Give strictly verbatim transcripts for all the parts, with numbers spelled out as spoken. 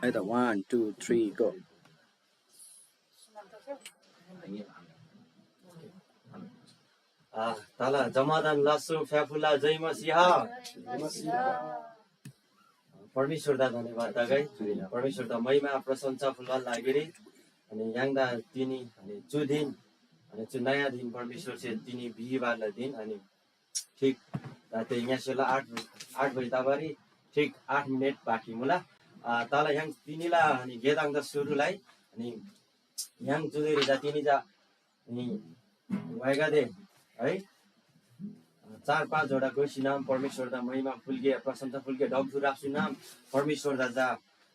है त, one, two, three, go। आ, तला जमादान लासु फ्याफुला जय मसीहा। परमेश्वरदा धन्यवाद तगै। परमेश्वरदा महिमा प्रशंसा फुलबाला लागिरी अनि य्‍हाङदा तिनी अनि चु दिन अनि चु नयाँ दिन परमेश्वरसे तिनी बिहिबारला दिन अनि ठिक राति ङ्यासेला आठ, आठ बजे तबारी ठिक आठ मिनेट बाँकी मुला। आ, तला य्‍हाङ तिनीला अनि गेदाङदा सुरुलाई अनि य्‍हाङ चुदेरी जा तिनी जा अनि वाइगादे है चार पाँच जोडा गोसिनाम परमेश्वरदा महिमा फुल्गे प्रशंसा फुल्गे डम्फु राप्सिनाम परमेश्वरदा जा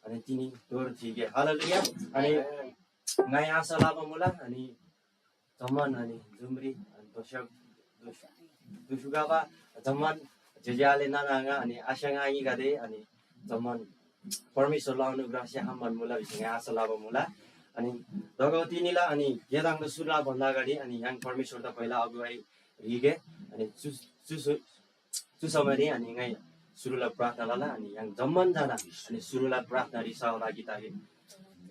अनि तिनी तोर थिगे। हालेलुया। अनि ङाइ आशा लाबा मुला अनि जम्‍मान अनि जुमरी अनि दोस्‍या दोस्‍या दुसुगाबा जम्‍मान ज्‍योज्‍यो आले नाना आङा अनि आस्‍याङ आङीगदे अनि जम्‍मान परमेश्‍वरला अनुग्रहसे हाम्‍बान मुला भिसी ङाइ आशा लबा मुला। अनि दगौ तिनीला अनि गेदाङदा सुरु लबा भन्‍दा अगाडि अनि य्‍हाङ परमेश्‍वरदा पहिला अगुवाई ह्रीगे अनि चु चु सु- चु समयरी अनि ङाइ सुरुला प्रार्थना लला अनि य्‍हाङ जम्‍मान जना अनि सुरुला प्रार्थनारी सहभागी तगे।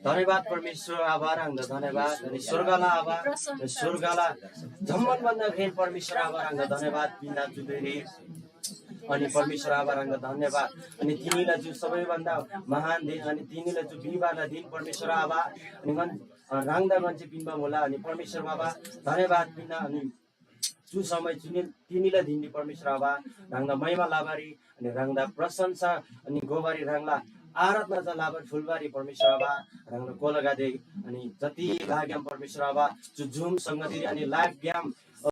धन्यवाद परमेश्वर आबा, ह्राङदा धन्यवाद अनि स्वर्गला आबा, अनि स्वर्गला जम्‍मान भन्दा घ्रेन परमेश्वर आबा, ह्राङदा धन्यवाद पिन्‍ना जुदेरी। अनि परमेश्वर आबा, ह्राङदा धन्यवाद अनि तिनीला जु सबैभन्दा महान दिन अनि तिनीला जु बिहिबारला दिन परमेश्वर आबा अनि ङन ह्राङदा ङन्‍से पिन्‍बा मुला अनि परमेश्वर बाबा धन्यवाद पिन्‍ना अनि चु समय चुनी तिनीला धिनरी परमेश्वर आबा ह्राङदा महिमा लबारी अनि ह्राङदा प्रशंसा अनि गोबारी ह्राङला आराधना जा लबारी फुलबारी परमेश्वर आबा ह्राङला कोलागदे अनि जति भाग्यम परमेश्वर आबा चु जुम संगति अनि लाइभ ग्याम औ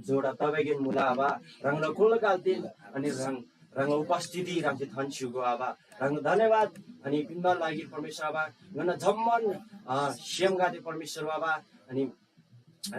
जोडा तबैगेन मुला आबा ह्राङला कोलागदे अनि ह्राङ ह्राङला उपस्थिति ह्राङसे थन्स्युगो आबा ह्राङदा धन्यवाद अनि पिन्‍बा लागि परमेश्वर आबा ङन्‍ना जम्‍मान सेमगदे परमेश्वर आबा अनि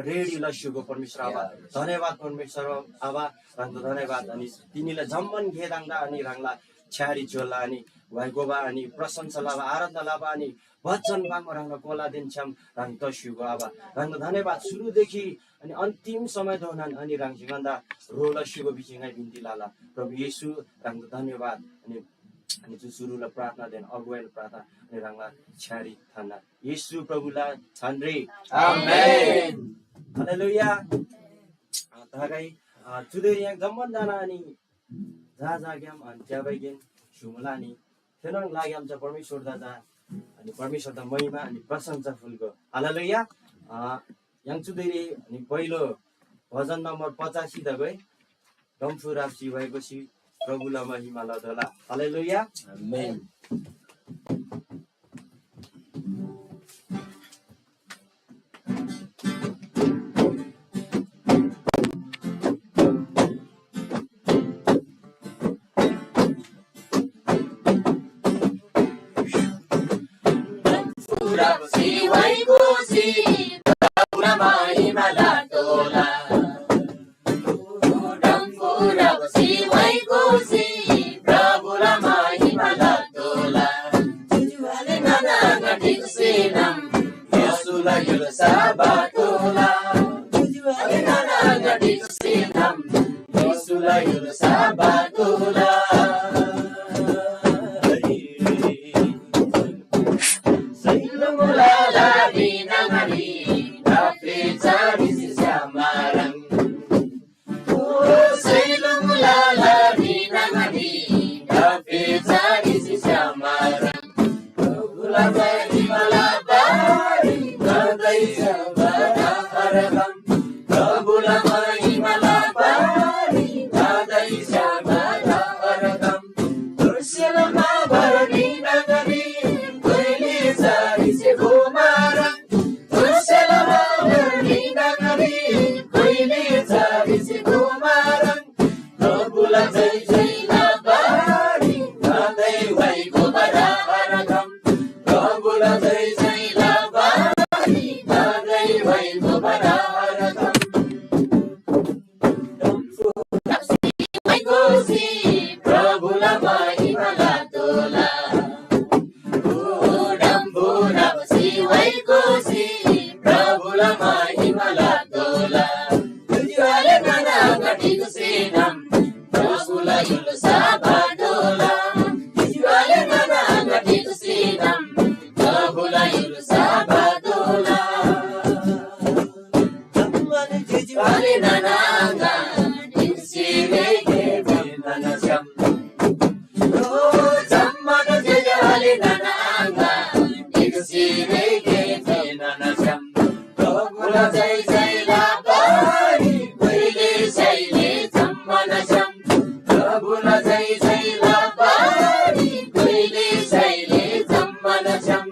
रेडी लस्युगो परमेश्वर आबा धन्यवाद परमेश्वर आबा ह्राङदा धन्यवाद अनि तिनीला जम्‍मान गे दाङदा अनि ह्राङला छ्यारी झोला अनि वाइगोबा अनि प्रशंसा लबा आराधना लबा अनि वचन बाङ्बा ह्राङला कोलादेन छ्याम ह्राङ तस्युगो आबा ह्राङदा धन्यवाद सुरुदेखि अनि अन्तिम समयधोनान अनि ह्राङसे ङन्दा ह्रो लस्युगो भिसी ङाइ बिन्ती लला। प्रभु येशू ह्राङदा धन्यवाद अनि अनि चु सुरुला प्रार्थनादेन अगुवाइला प्रार्थना अनि ह्राङला छ्यारी थान्‍ना येशू प्रभुला छानरी। आमेन। हालेलुया। अ, तगै अ, चुदेरी य्‍हाङ जम्‍मान जना अनि जा जाग्‍याम अनि ज्‍याबैगेन स्‍युमुला अनि थेनोन लाग्‍याम चा परमेश्‍वरदा जा अनि परमेश्‍वरदा महिमा अनि प्रशंसा फुल्‍गो। हालेलुया। अ, य्‍हाङ चुदेरी अनि पहिलो भजन नम्बर पचासी तगै डम्फु राप्‍सी भएपछि प्रभुला महिमा लतोःला। हालेलुया। आमेन। सिनम प्रभुला य्‍हुल्‍सा बातोःला। जम्‍मान ज्‍योज्‍यो आले नाना आङा ढिक्‍सीरे गे नाना छ्‌याम। ओ जम्‍मान ज्‍योज्‍यो आले नाना आङा ढिक्‍सीरे गे नाना छ्‌याम। प्रभुला जय जय लाबारी कोइले सैले जम्‍मान छ्‌याम। प्रभुला जय जय लाबारी कोइले सैले जम्‍मान छ्‌याम।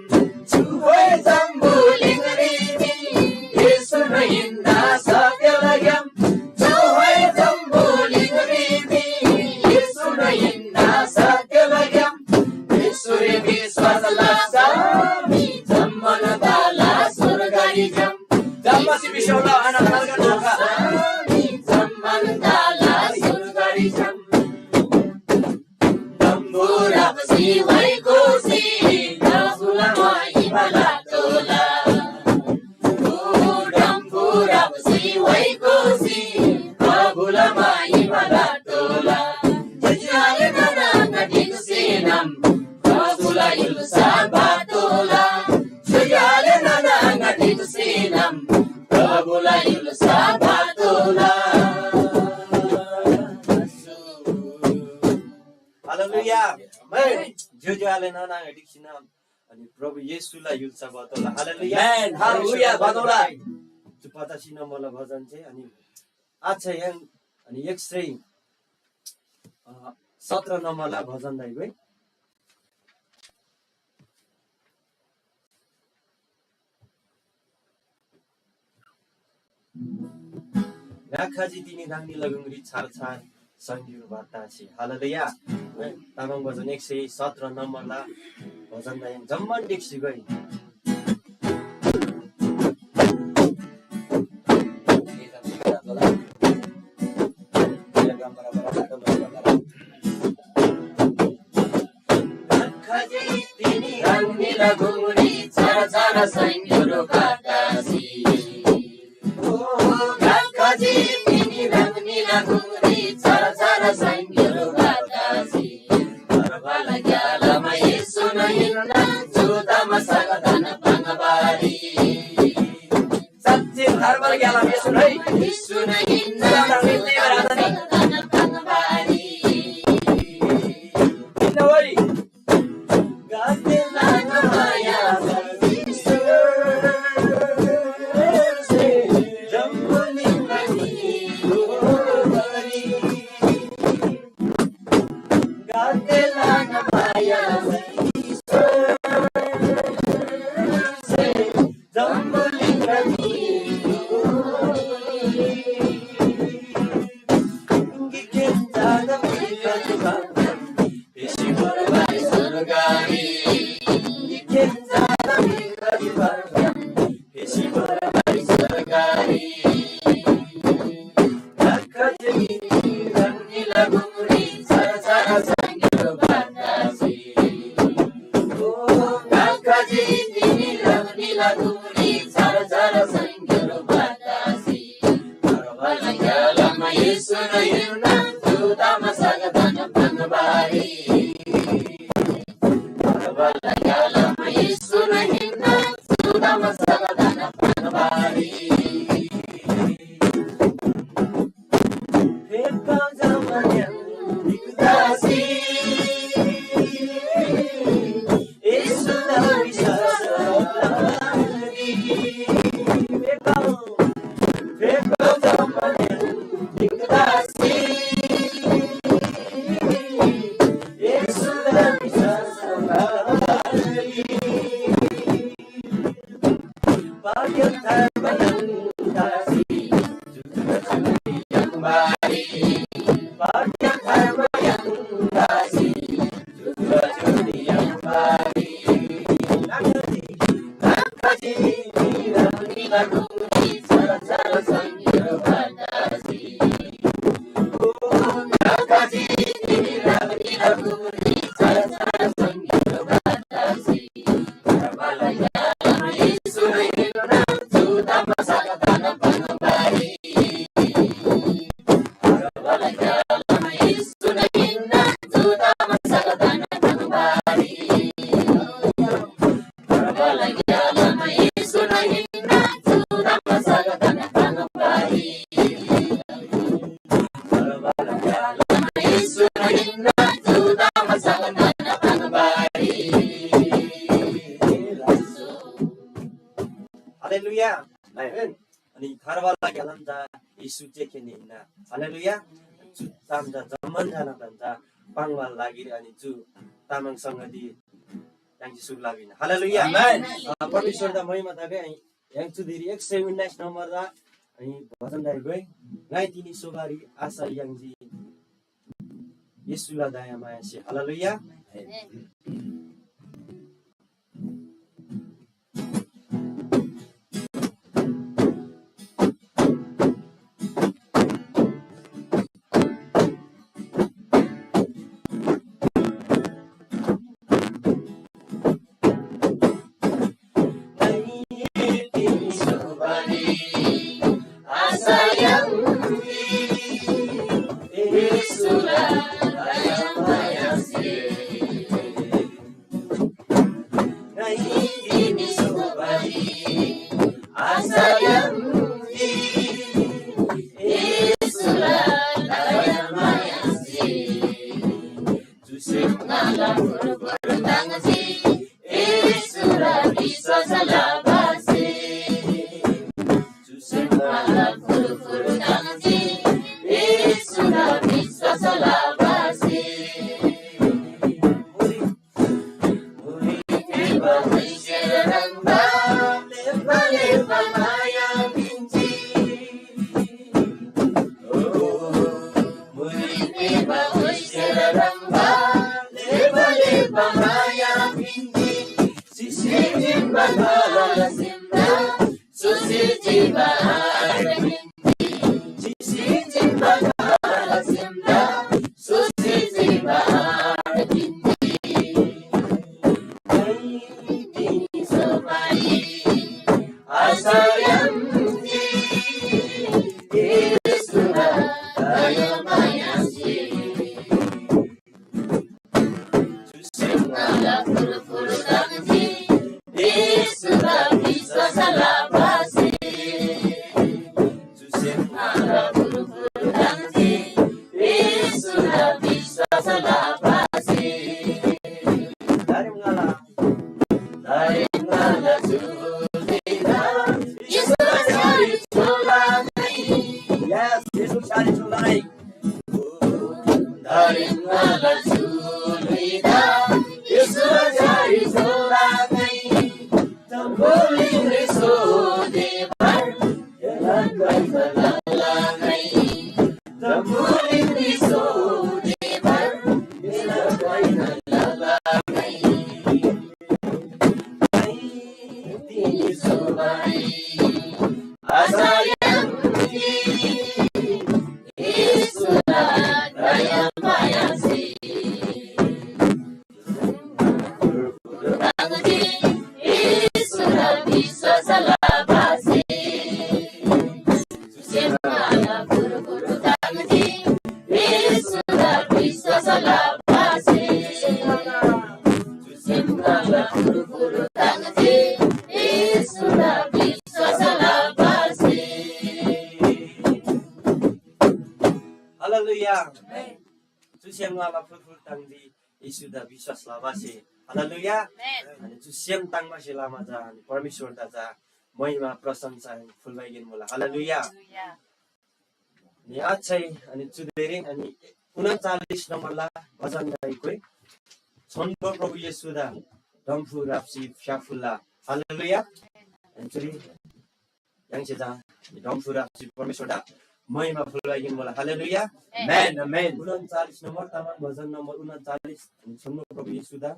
चुहोइ जम्‍बुलिङरी मी येशून हिन्‍ना सत्‍यला ग्‍याम। चुहोइ जम्‍बुलिङरी मी येशून हिन्‍ना सत्‍यला ग्‍याम। येशूरी विश्‍वास लसम मी जम्‍मान तला स्‍वर्गरी छ्‌याम। जम्‍मासे विश्‍वास लउ, आना खालका ढोका। जम्‍मान तला स्‍वर्गरी छ्‌याम। डम्‍बुराबसे वाइकोसे प्रभुला महिमा लतोःला। ओ डम्‍बुराबसे वाइकोसे प्रभुला महिमा लतोःला। ज्‍योज्‍यो आले नाना आङा ढिक्‍सीनम प्रभुला य्‍हुल्‍सा बातोःला। ज्‍योज्‍यो आले नाना आङा ढिक्‍सीनम प्रभुला य्‍हुल्‍सा बातोःला। हालेलुया। आमेन। ज्‍योज्‍यो आले नाना आङा ढिक्‍सीनम अनि प्रभु येशूला य्‍हुल्‍सा बातोःला। हालेलुया। आमेन। हालेलुया, बातोःला। चु पचासी नम्‍बरला भजन चाहिँ अनि अच्छा यङ अनि एक सय अ, सत्र नम्बरला भजन दाइगो है। ङाखाजी तिनी ह्राङनी लगुङरी छार छार सङ्गिरो बातासी। हालेलुया। तामाङ भजन एक सय सत्र नम्बरला भजन दाइङ जम्मान ढिक्‍सी गई। खजी तिनी ह्राङनीला गुङरी छार छार सङ्गिरो बातासी। ओ खजी तिनी ह्राङनीला गुङरी छार छार सङ्गिरो बातासी। परवाला ग्‍यालामा येशून हिन्‍ना चुदामा सगदन पाङ्‌बारी। साँच्‍चै थार्बार ग्‍यालाम येशू नै। येशू नै हिन्‍ना। हालेलुया। आमेन। अनि थार्बाला ग्‍यालाम चा येशू चेखेनी हिन्‍ना। हालेलुया। चु ताम चा जम्‍मान जना ताम चा पाङ्बाला लागिरी अनि चु तामाङ संगति य्‍हाङसे सुरु लागिन। हालेलुया। आमेन। अ, परमेश्‍वरदा महिमा तगै। अनि य्‍हाङ चु धिरी एक सय उन्नाइस नम्बरदा अनि भजन दाइ गइ। ङाइ तिनी सोबारी आशा याङ्जी येशूला दयामायासे। हालेलुया। हालेलुया। चु सेम ङाला फुलफुल ताङ्जी येशूदा विश्‍वास लबासे। हालेलुया। आमेन। अनि चु सेम ताङ्बासे लमा चा अनि परमेश्‍वरदा चा महिमा प्रशंसा फुलबाइगेन मुला। हालेलुया। हालेलुया। अनि अझै अनि चुदेरी अनि उनचालिस नम्बरला भजन गाइकोइ छोन्‍बो प्रभु येशूदा डम्फु राप्‍सी फ्‍याफुल्‍ला। हालेलुया। अनि चुरी य्‍हाङसे चा डम्फु राप्‍सी परमेश्‍वरदा महिमा फुलबाइगेन मुला। हालेलुया। आमेन, आमेन। उनचालिस नम्बर, तामाङ भजन नम्बर उनचालिस, छोन्‍बो प्रभु येशूदा।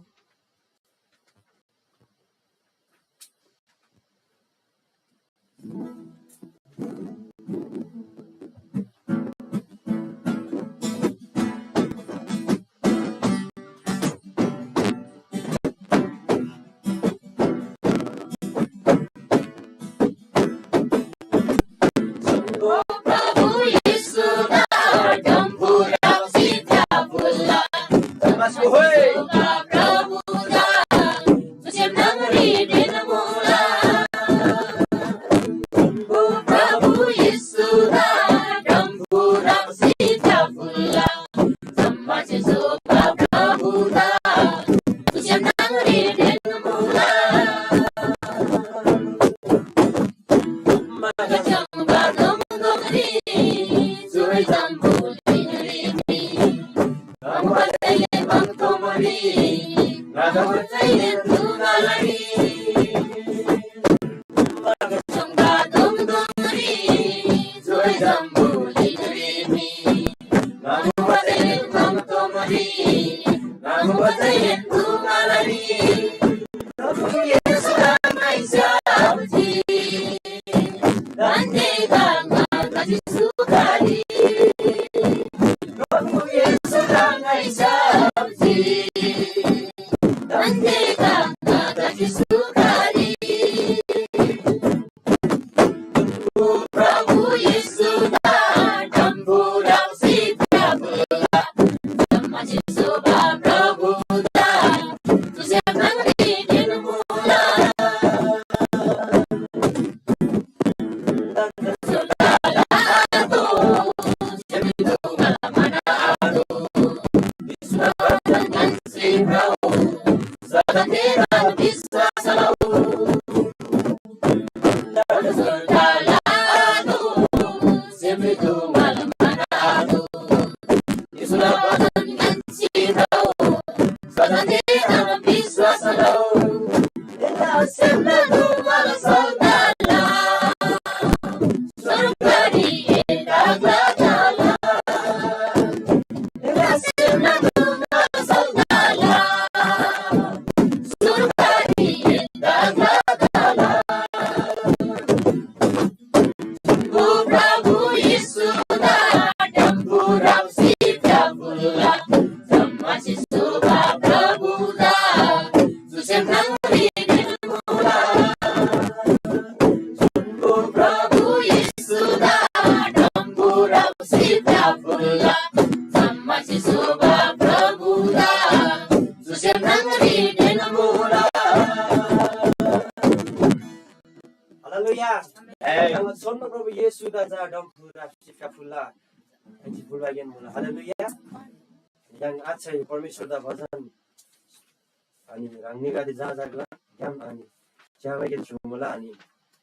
हालेलुया। आमेन। ह्राङला छोन्‍बो प्रभु येशूदा चा डम्फुरा सिफका फुल्‍ला। थ्‍याङ्सी फुल्‍बागेन मुला। हालेलुया। य्‍हाङ आच्छै परमेश्‍वरदा भजन अनि ह्राङनीगदे जा जाग्‍ला ग्‍याम अनि च्‍याबागेन स्‍युमुला। अनि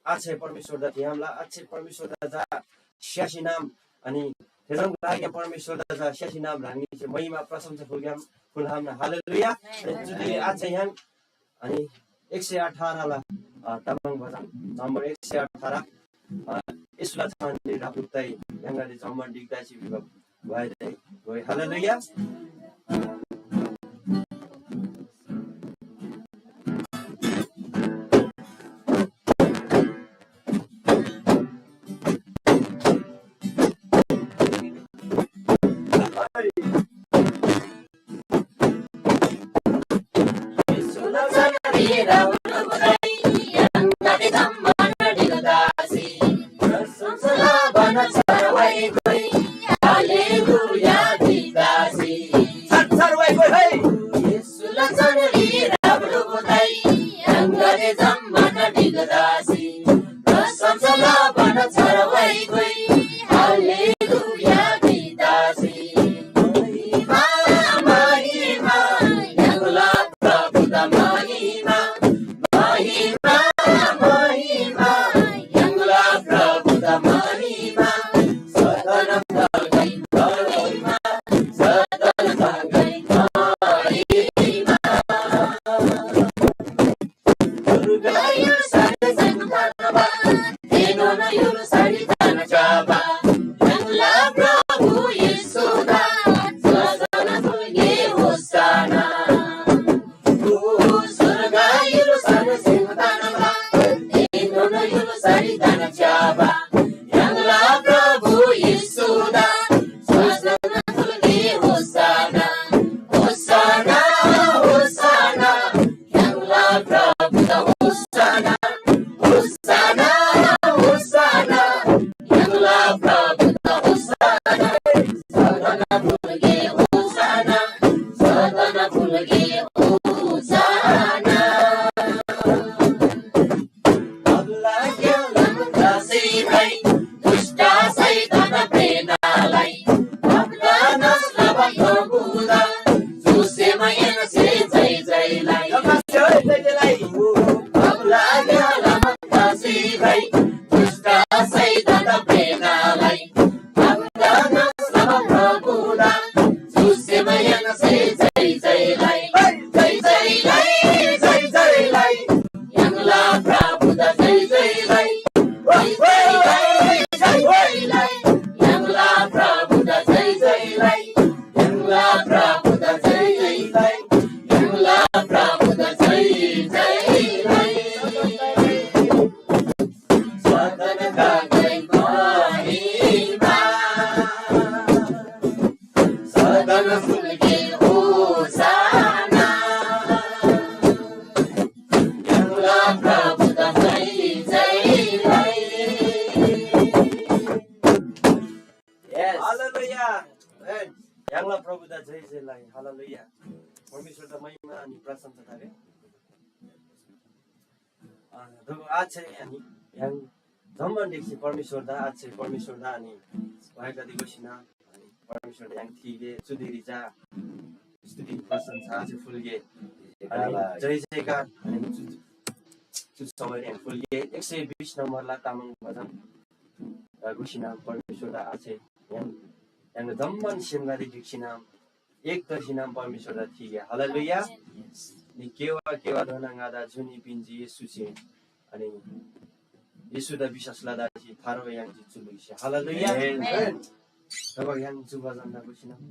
आच्छै परमेश्‍वरदा तिहामला, आच्छै परमेश्‍वरदा जा स्‍यासी नाम अनि थेजङ लागिया परमेश्‍वरदा जा स्‍यासी नाम ह्राङनीसे महिमा प्रशंसा फुलग्‍याम फुल्‍हामना। हालेलुया। अनि चुदे आच्छै य्‍हाङ अनि एक सय अठारला, अ, तामाङ भजन नम्बर एक सय अठार, अ, येशूला छानरी रापुत्तै य्‍हाङगदे जम्‍मान ढिक्‍दासी भिबा ग्‍वाइ दै ग्‍वाइ। हालेलुया। प्रभुदा जय जय लइ। Yes. हालेलुया। Amen। य्‍हाङला प्रभुदा जय जय लइ। हालेलुया। परमेश्‍वरदा महिमा अनि प्रशंसा थारे। अ, दगो आछे अनि य्‍हाङ जम्‍मान ढिक्‍सी परमेश्‍वरदा आछे परमेश्‍वरदा अनि वाइगदे गोसिना अनि परमेश्‍वरदा य्‍हाङ थीगे चुदिरी चा स्तुति प्रशंसा आछे फुलगे अनि जय जयकार अनि चु, चु समय य्‍हाङ फुलगे एक सय बिस नम्बरला तामाङ भजन, अ, गोसिना परमेश्‍वरदा आछे य्‍हाङ, य्‍हाङ जम्‍मान सेमगदे ढिक्‍सिना एक तर्सिनाम परमेश्‍वरदा थीगे। हालेलुया। नि केवा केवा धोना ङादा जुनी पिन्‍जी येशूसे। अनि येशूदा विश्‍वास लदासी थार्बा याङ्जी चुलुइसे। हालेलुया। आमेन। तब य्‍हाङ जुबा जन्‍दा गोसिनाम।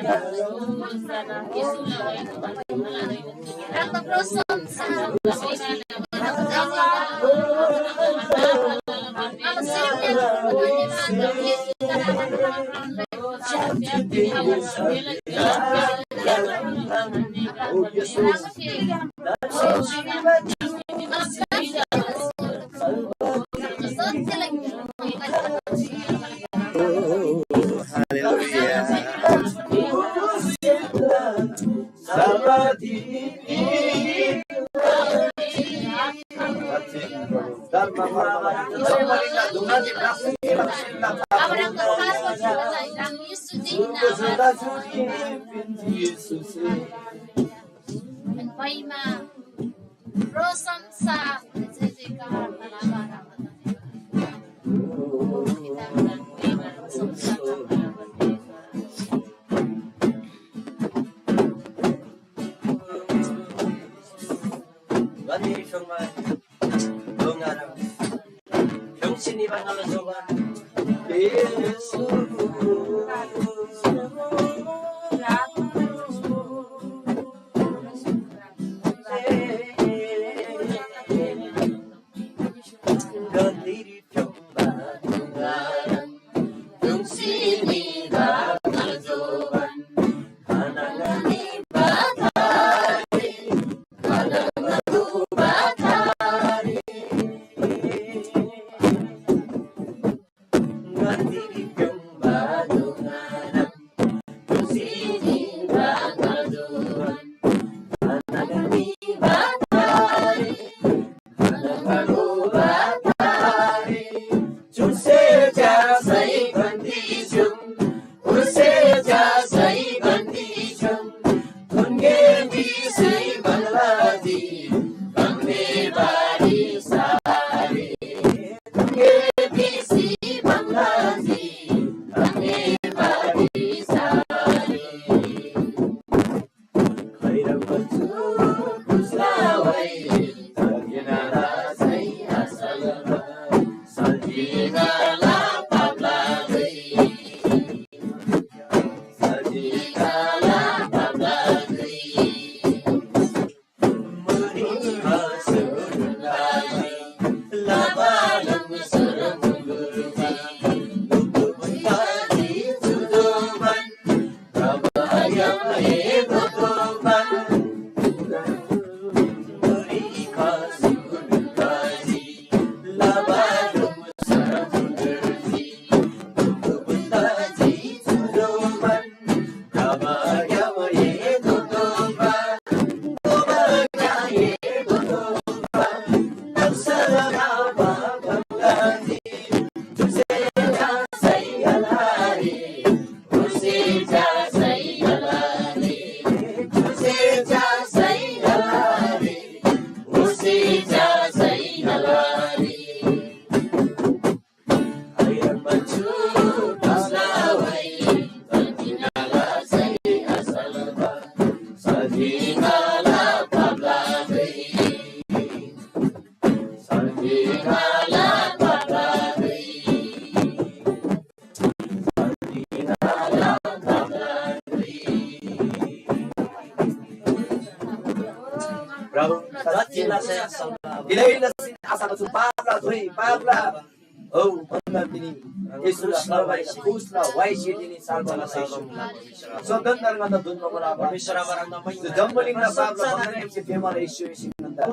Hallelujah. प्रशंसा, जय जयकार, प्रभु, सच्‍चिला सय आशा। गिलै लसी आशा लसु पापला धुइ, पापला। औ, भन्दा तिनी येशूला सरवाई खुसला वाइसे तिनी सार्वला सार्वला। स्वतन्त्र गन्ध दुन मगला परमेश्वर आबा रंग महिमा। जम्बलिङ ना पापला भन्दा येशू येशू नन्दा।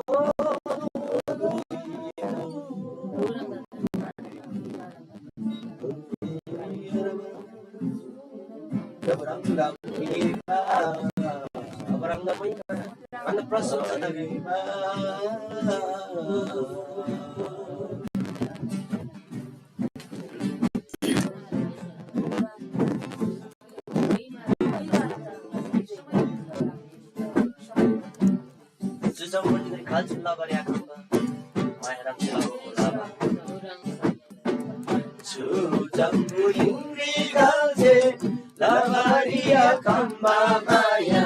जुजम्‍बुलिङरी खाल्‍चुङ लबारी आखम्‍बा, माया ह्राङसे लबा मुला। जुजम्‍बुलिङरी खाल्‍चुङ लबारी आखम्‍बा, माया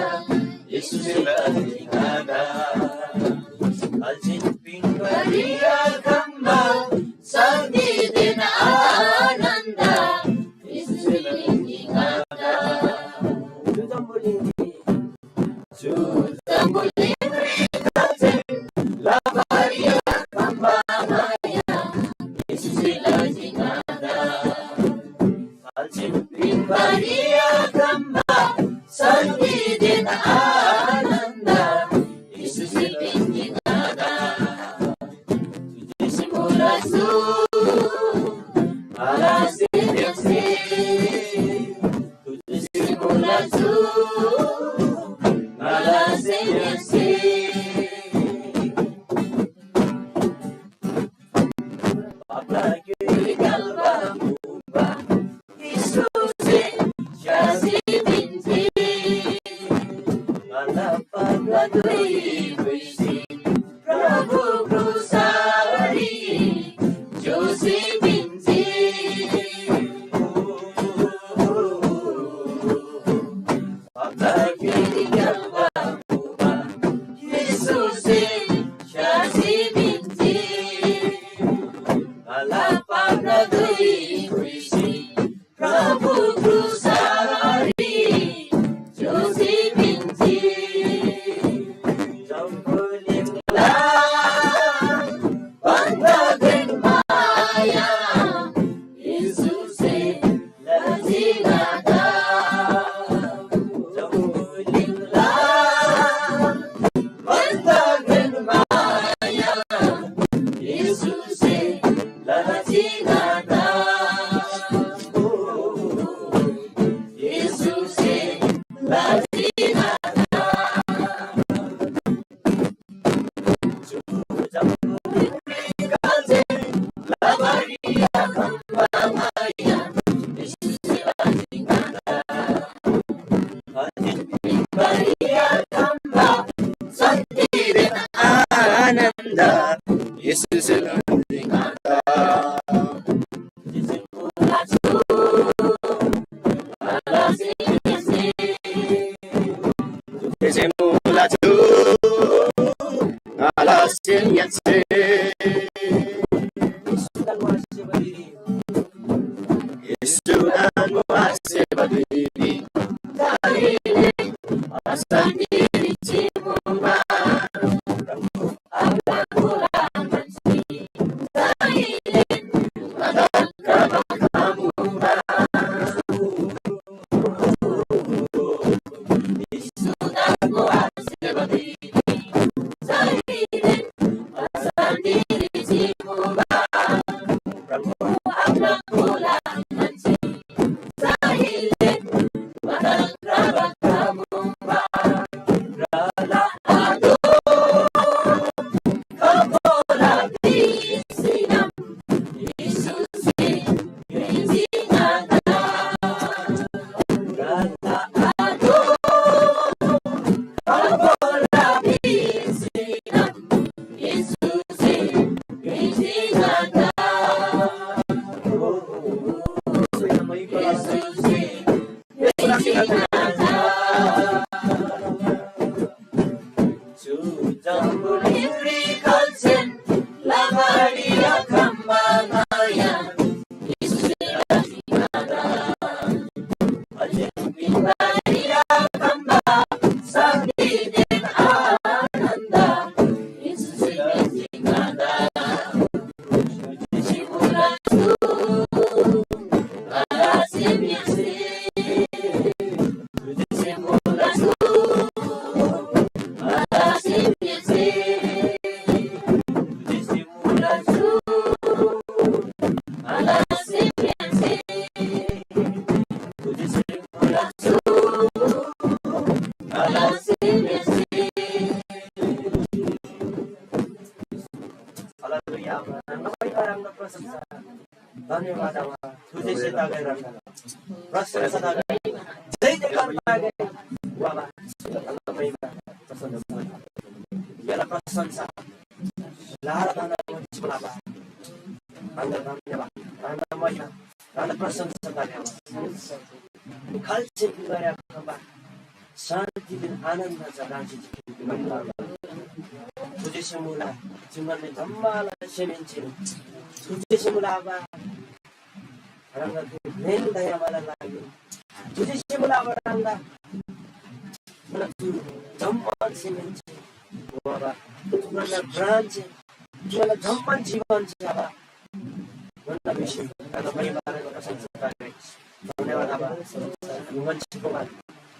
येशूसे लजी ङादा। खाल्‍चुङ पिङबारी आखम्‍बा, शान्तिदेन आनन्द येशूसे लजी ङादा। जम्‍बुलिङरी, चु जम्‍बुलिङरी खाल्‍सेन लबारी आखम्‍बा माया, येशूसे लजी ङादा। खाल्‍सेन पिन्‍बारी आखम्‍बा शान्‍तिदेन आनन्‍द, येशूसे पिन्‍जी ङादा। तुझे से बोला तू, आला से प्यासे। तुझे से बोला तू, आला से प्यासे। पापला क्युइ गल्‍बा मुबा, येशूसे स्‍यासी पिन्‍जी। ङाला पापला धुइ भुइसी प्रभु क्रुसरी च्‍योसी पिन्‍जी। पापला क्युइ गल्‍बा मुबा, येशूसे स्‍यासी पिन्‍जी। ङाला पापला धुइ भुइसी प्रभु क्रुसरी च्‍योसी पिन्‍जी। जम्‍बुलिङला भन्‍दा घ्रेन माया येशूसे लजी ङादा। जम्‍बुलिङला भन्‍दा घ्रेन माया येशूसे लजी ङादा। ओ, येशूसे लजी ङादा। आनन्द येशूसे लजी ङादा। तुझे से मुला छु, आला से न्‍यासे। येशू दान मुआसे बदुइनी, तारीले असानी रिचिमुमा। हालेलुया। धन्यवाद आबा। तुझे से तागे रखा। प्रशंसा तागे। जय जयकार तागे। बाबा। प्रसन्न। याला प्रशंसा। लारा दाना चिपलाबा। धन्यवाद। धन्यवाद। प्रशंसा तागे आबा। खाल्‍से बिगर्‍या खबा शान्‍तिदेन आनन्‍द चा राजी चिठी। तुझे से मुला, जीवनले जम्‍माला सेमेन्‍से। तुझे से मुला आबा, ह्राङला मेन दयावाला लागि। तुझे से मुला आबा, ह्राङला जम्मान सिमेन्ट, बाबा, तुमला ब्रान्च, तुमला जम्मान जीवन छ, बाबा। भन्दा बेसी, आबा, महिमा र प्रशंसा तागै। धन्यवाद, आबा।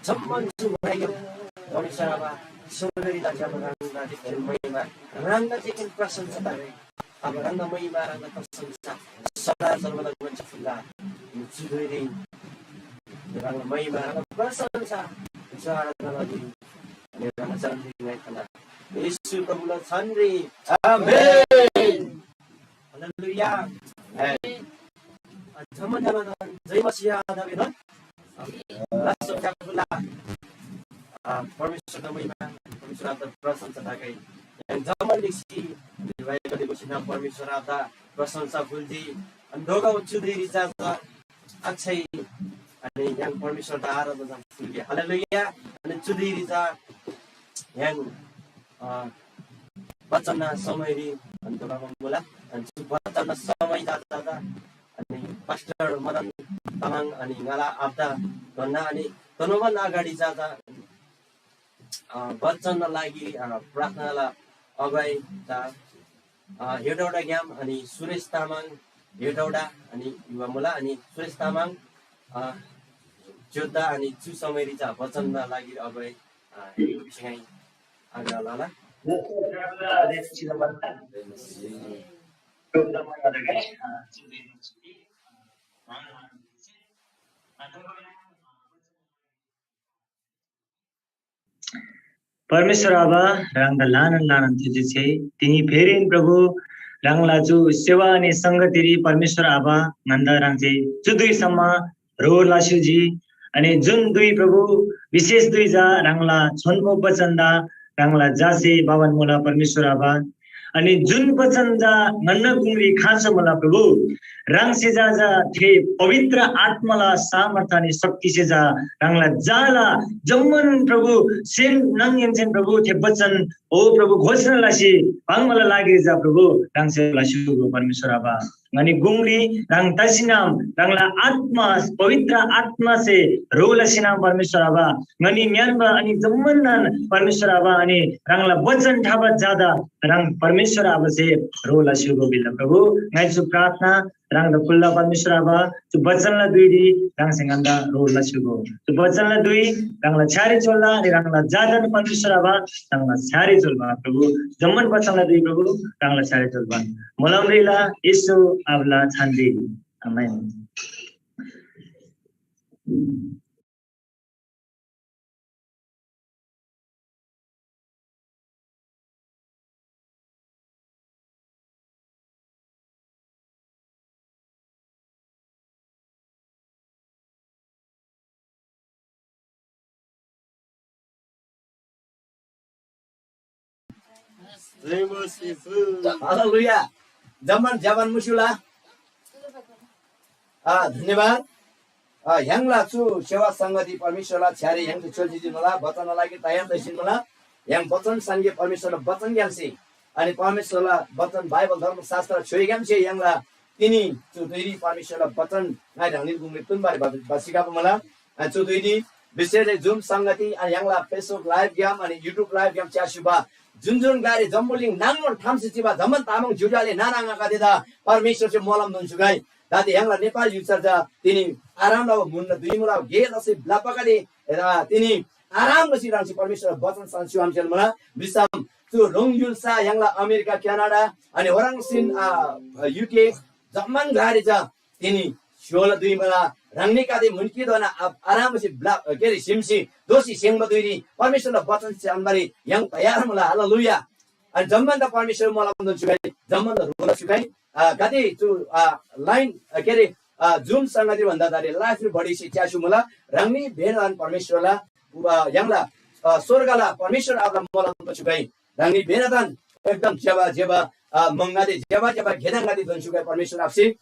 जम्मान छु भाइयो, परमेश्वर आबा, सुन्दरी दाजु आबा, राङ्गा देखिन महिमा, राङ्गा देखिन प्रशंसा तागै। आबा, राङ्गा महिमा, राङ्गा प्रशंसा, सदा सर्वदा गुण चफुल्ला। चुधुरी, राङ्गा महिमा, राङ्गा प्रशंसा, जय राङ्गा, राङ्गा चन्द्री, राङ्गा। येशू प्रभुला छानरी। आमेन। हालेलुया। आमेन। जम्मा जम्मा जय मसीह आदा बेदन। लास्ट फ्याफुला। आ, परमेश्वर महिमा, परमेश्वर आदा प्रशंसा तागै। जम्मा लिसी, भाइ कति बसिना परमेश्वर आदा प्रशंसा फुल्जी। अनि दोगा उच्चु देरी जाजा अक्षय अनि य्‍हाङ परमेश्वर दा आराधना फुल्गे। हालेलुया। अनि चुदेरी जा य्‍हाङ, अ, बचन समयरी अनि दोगा मुला। अनि चु बचन समय जाजा अनि पास्टर मदन तामाङ अनि ङाला आप्दा धन्ना अनि तनोभन्दा अगाडि जाजा, अ, बचनना लागि, अ, प्रार्थनाला अगुवाई ता, अ, हेटौडाग्याम अनि सुरेश तामाङ हेटौडा अनि युवा मुला अनि सुरेश तामाङ, अ, जोद्धा अनि चु समयरी चा बचनना लागि अगुवाई, अ, सिङाइ आग्रह लला। परमेश्‍वर आबा, ह्राङदा ल्‍हानान ल्‍हानान थुर्जी छे। तिनी फेरीन प्रभु, ह्राङला चु सेवा अनि संगतिरी परमेश्‍वर आबा, ङन्‍दा ह्राङसे चु धुइसम्म ह्रो लस्‍युजी। अनि जुन धुइ प्रभु, विशेष धुइ चा ह्राङला छोन्‍बो बचनदा ह्राङला झासे भबान मुला परमेश्‍वर आबा। अनि जुन बचन चा ङन्‍ना गुङरी खाँचो मुला प्रभु, ह्राङसे चा, चा थे पवित्र आत्‍माला सामर्थ अनि शक्तिसे चा ह्राङला झाला जम्‍मान प्रभु सेम नाङहेन्‍सेन प्रभु थे बचन ओ प्रभु घोषणा लसी पाङ्बाला लागिरी चा प्रभु ह्राङसे लस्‍युगो परमेश्‍वर आबा। ङनी गुङरी ह्राङ तसीनाम ह्राङला आत्‍मा, पवित्र आत्‍मासे ह्रो लसीनाम परमेश्‍वर आबा। ङनी ङ्‌यान्‍बा अनि जम्‍मानदान परमेश्‍वर आबा अनि ह्राङला बचन ठाबा ज्‍यादा ह्राङ परमेश्‍वर आबासे ह्रो लस्‍युगो भिला प्रभु। ङाइ चु प्रार्थना ह्राङदा कुल्‍ला परमेश्‍वर आबा, चु बचनला धुइरी ह्राङसे ङन्‍दा ह्रो लस्‍युगो। चु बचनला धुइ ह्राङला छ्‌यारी चोल्‍ला अनि ह्राङला ज्‍यादान परमेश्‍वर आबा ह्राङला छ्‌यारी चोल्‍ला प्रभु। जम्‍मान बचनला धुइ प्रभु ह्राङला छ्‌यारी चोल्‍ला। मोलमरीला येशू आबाला छानरी। आमेन। जय मसीह। हालेलुया। जम्‍मान ज्‍यबान मुस्‍युला। आ, धन्‍यवाद। आ, य्‍हाङला चु सेवा संगति परमेश्‍वरला छ्‌यारी य्‍हाङसे चोल्‍सी जिन्‍मुला, बचनला लागि तयार तसी जिन्‍मुला। य्‍हाङ बचन सन्‍गे परमेश्‍वरला बचनग्‍यामसे, अनि परमेश्‍वरला बचन बाइबल धर्मशास्‍त्र छ्‌योइग्‍यामसे य्‍हाङला तिनी चु धुइरी परमेश्‍वरला बचन ङाइ ह्राङनीला गुङरी तुन्‍बारी ब-, बसिकाबा मुला। अनि चु धुइरी विशेष Zoom संगति, अनि य्‍हाङला Facebook live ग्‍याम, अनि YouTube live ग्‍याम च्‍यास्‍युबा जुन जुन ग्‍लारी जम्‍बुलिङ नाङनोन ठामसे चिबा जम्‍मान तामाङ ज्‍योज्‍यो आले नाना आङागदेदा परमेश्‍वरसे मोलम दोन्‍छु ङाइ। दान्‍दे य्‍हाङला नेपाल youth church चा तिनी आराम लबा म्‍हुनला धुइ मुला गे लसी ब्‍लप्‍बागदे, र तिनी आराम लसी ह्राङसे परमेश्‍वरला बचन सन्‍स्‍युहाम सेल मुला। भिसम चु रोङ य्‍हुल्‍सा य्‍हाङला अमेरिका, क्यानाडा, अनि ओह्रङ्सीन, आ, युके जम्‍मान ग्‍लारी चा तिनी स्‍य्‍होला धुइ मुला। ह्राङनीगदे म्‍हुन्‍कीधोना आ-, आरामसे ब्‍ला-, के अरे, सिमसी दोःसी सेङ्बा धुइरी परमेश्‍वरला बचन च्‍यान्‍बारी य्‍हाङ तयार मुला। हालेलुया। अनि जम्‍मान त परमेश्‍वर मोलम दोन्‍छु ङाइ, जम्‍मान त ह्रो लस्‍यु ङाइ। आ, गाते चु, आ, line, आ, के अरे, आ, Zoom संगति भन्दा दारे live बढीसी च्‍यास्‍यु मुला। ह्राङनी भेनदान परमेश्‍वरला, आ, य्‍हाङला, आ, स्‍वर्गला परमेश्‍वर आबाला मोलम दोन्‍छु ङाइ। ह्राङनी भेनदान एकदम ज्‍यबा ज्‍यबा, आ, मङगदे ज्‍यबा ज्‍यबा गेदङगदे दोन्‍छु ङाइ परमेश्‍वर आबासे।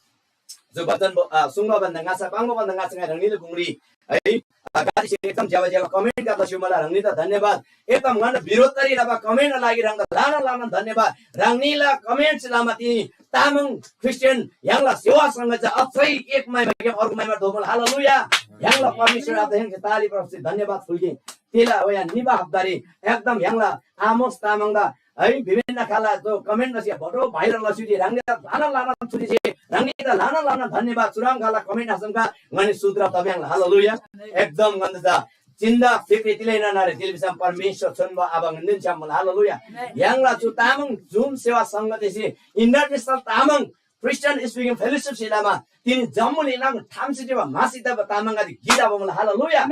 जो बचन ब-, आ, सुङ्बा भन्दा ङाच्‍छा, पाङ्बा भन्दा ङाच्‍छा ङाइ ह्राङनीला गुङरी है, आ, गालीसे एकदम ज्‍यबा ज्‍यबा comment गर्दा स्‍यु मला ह्राङनीदा धन्यवाद। एकदम ङन्‍ना विरोध तरी लबा comment लागि ह्राङदा लाना लाना धन्यवाद। ह्राङनीला comment लमा तिनी तामाङ Christian य्‍हाङला सेवा संघ चा अझै एक महिमाग्‍याम अर्को महिमा धोमुला। हालेलुया। य्‍हाङला परमेश्‍वर आबा, य्‍हाङसे ताली प्रभुसे धन्यवाद फुल्‍गे। तिला वया निबा हप्तारी एकदम य्‍हाङला आमोस तामाङदा है विभिन्न खाला जो कमेन्ट लसी बडो भाइरल लसी ह्राङनीदा लाना लाना छुटी छे ह्राङनीदा लाना लाना धन्यवाद। चुराम खाला कमेन्ट आसमका ङनी सुत्र तब्‍याङ। हालेलुया। एकदम ङन्‍दा चिन्दा फिक्री तिलै नानारे दिल बिसम परमेश्‍वर छोन्‍बो आबा ङन्‍दिन छ्‌याम मुला। हालेलुया। य्‍हाङला चु तामाङ जुम सेवा संगतिसे International Tamang Christian Speaking Fellowship से लमा तिनी जम्‍बुलिङला ठामसे टिबा मासी तबा तामाङगदे गीत आबा मुला। हालेलुया।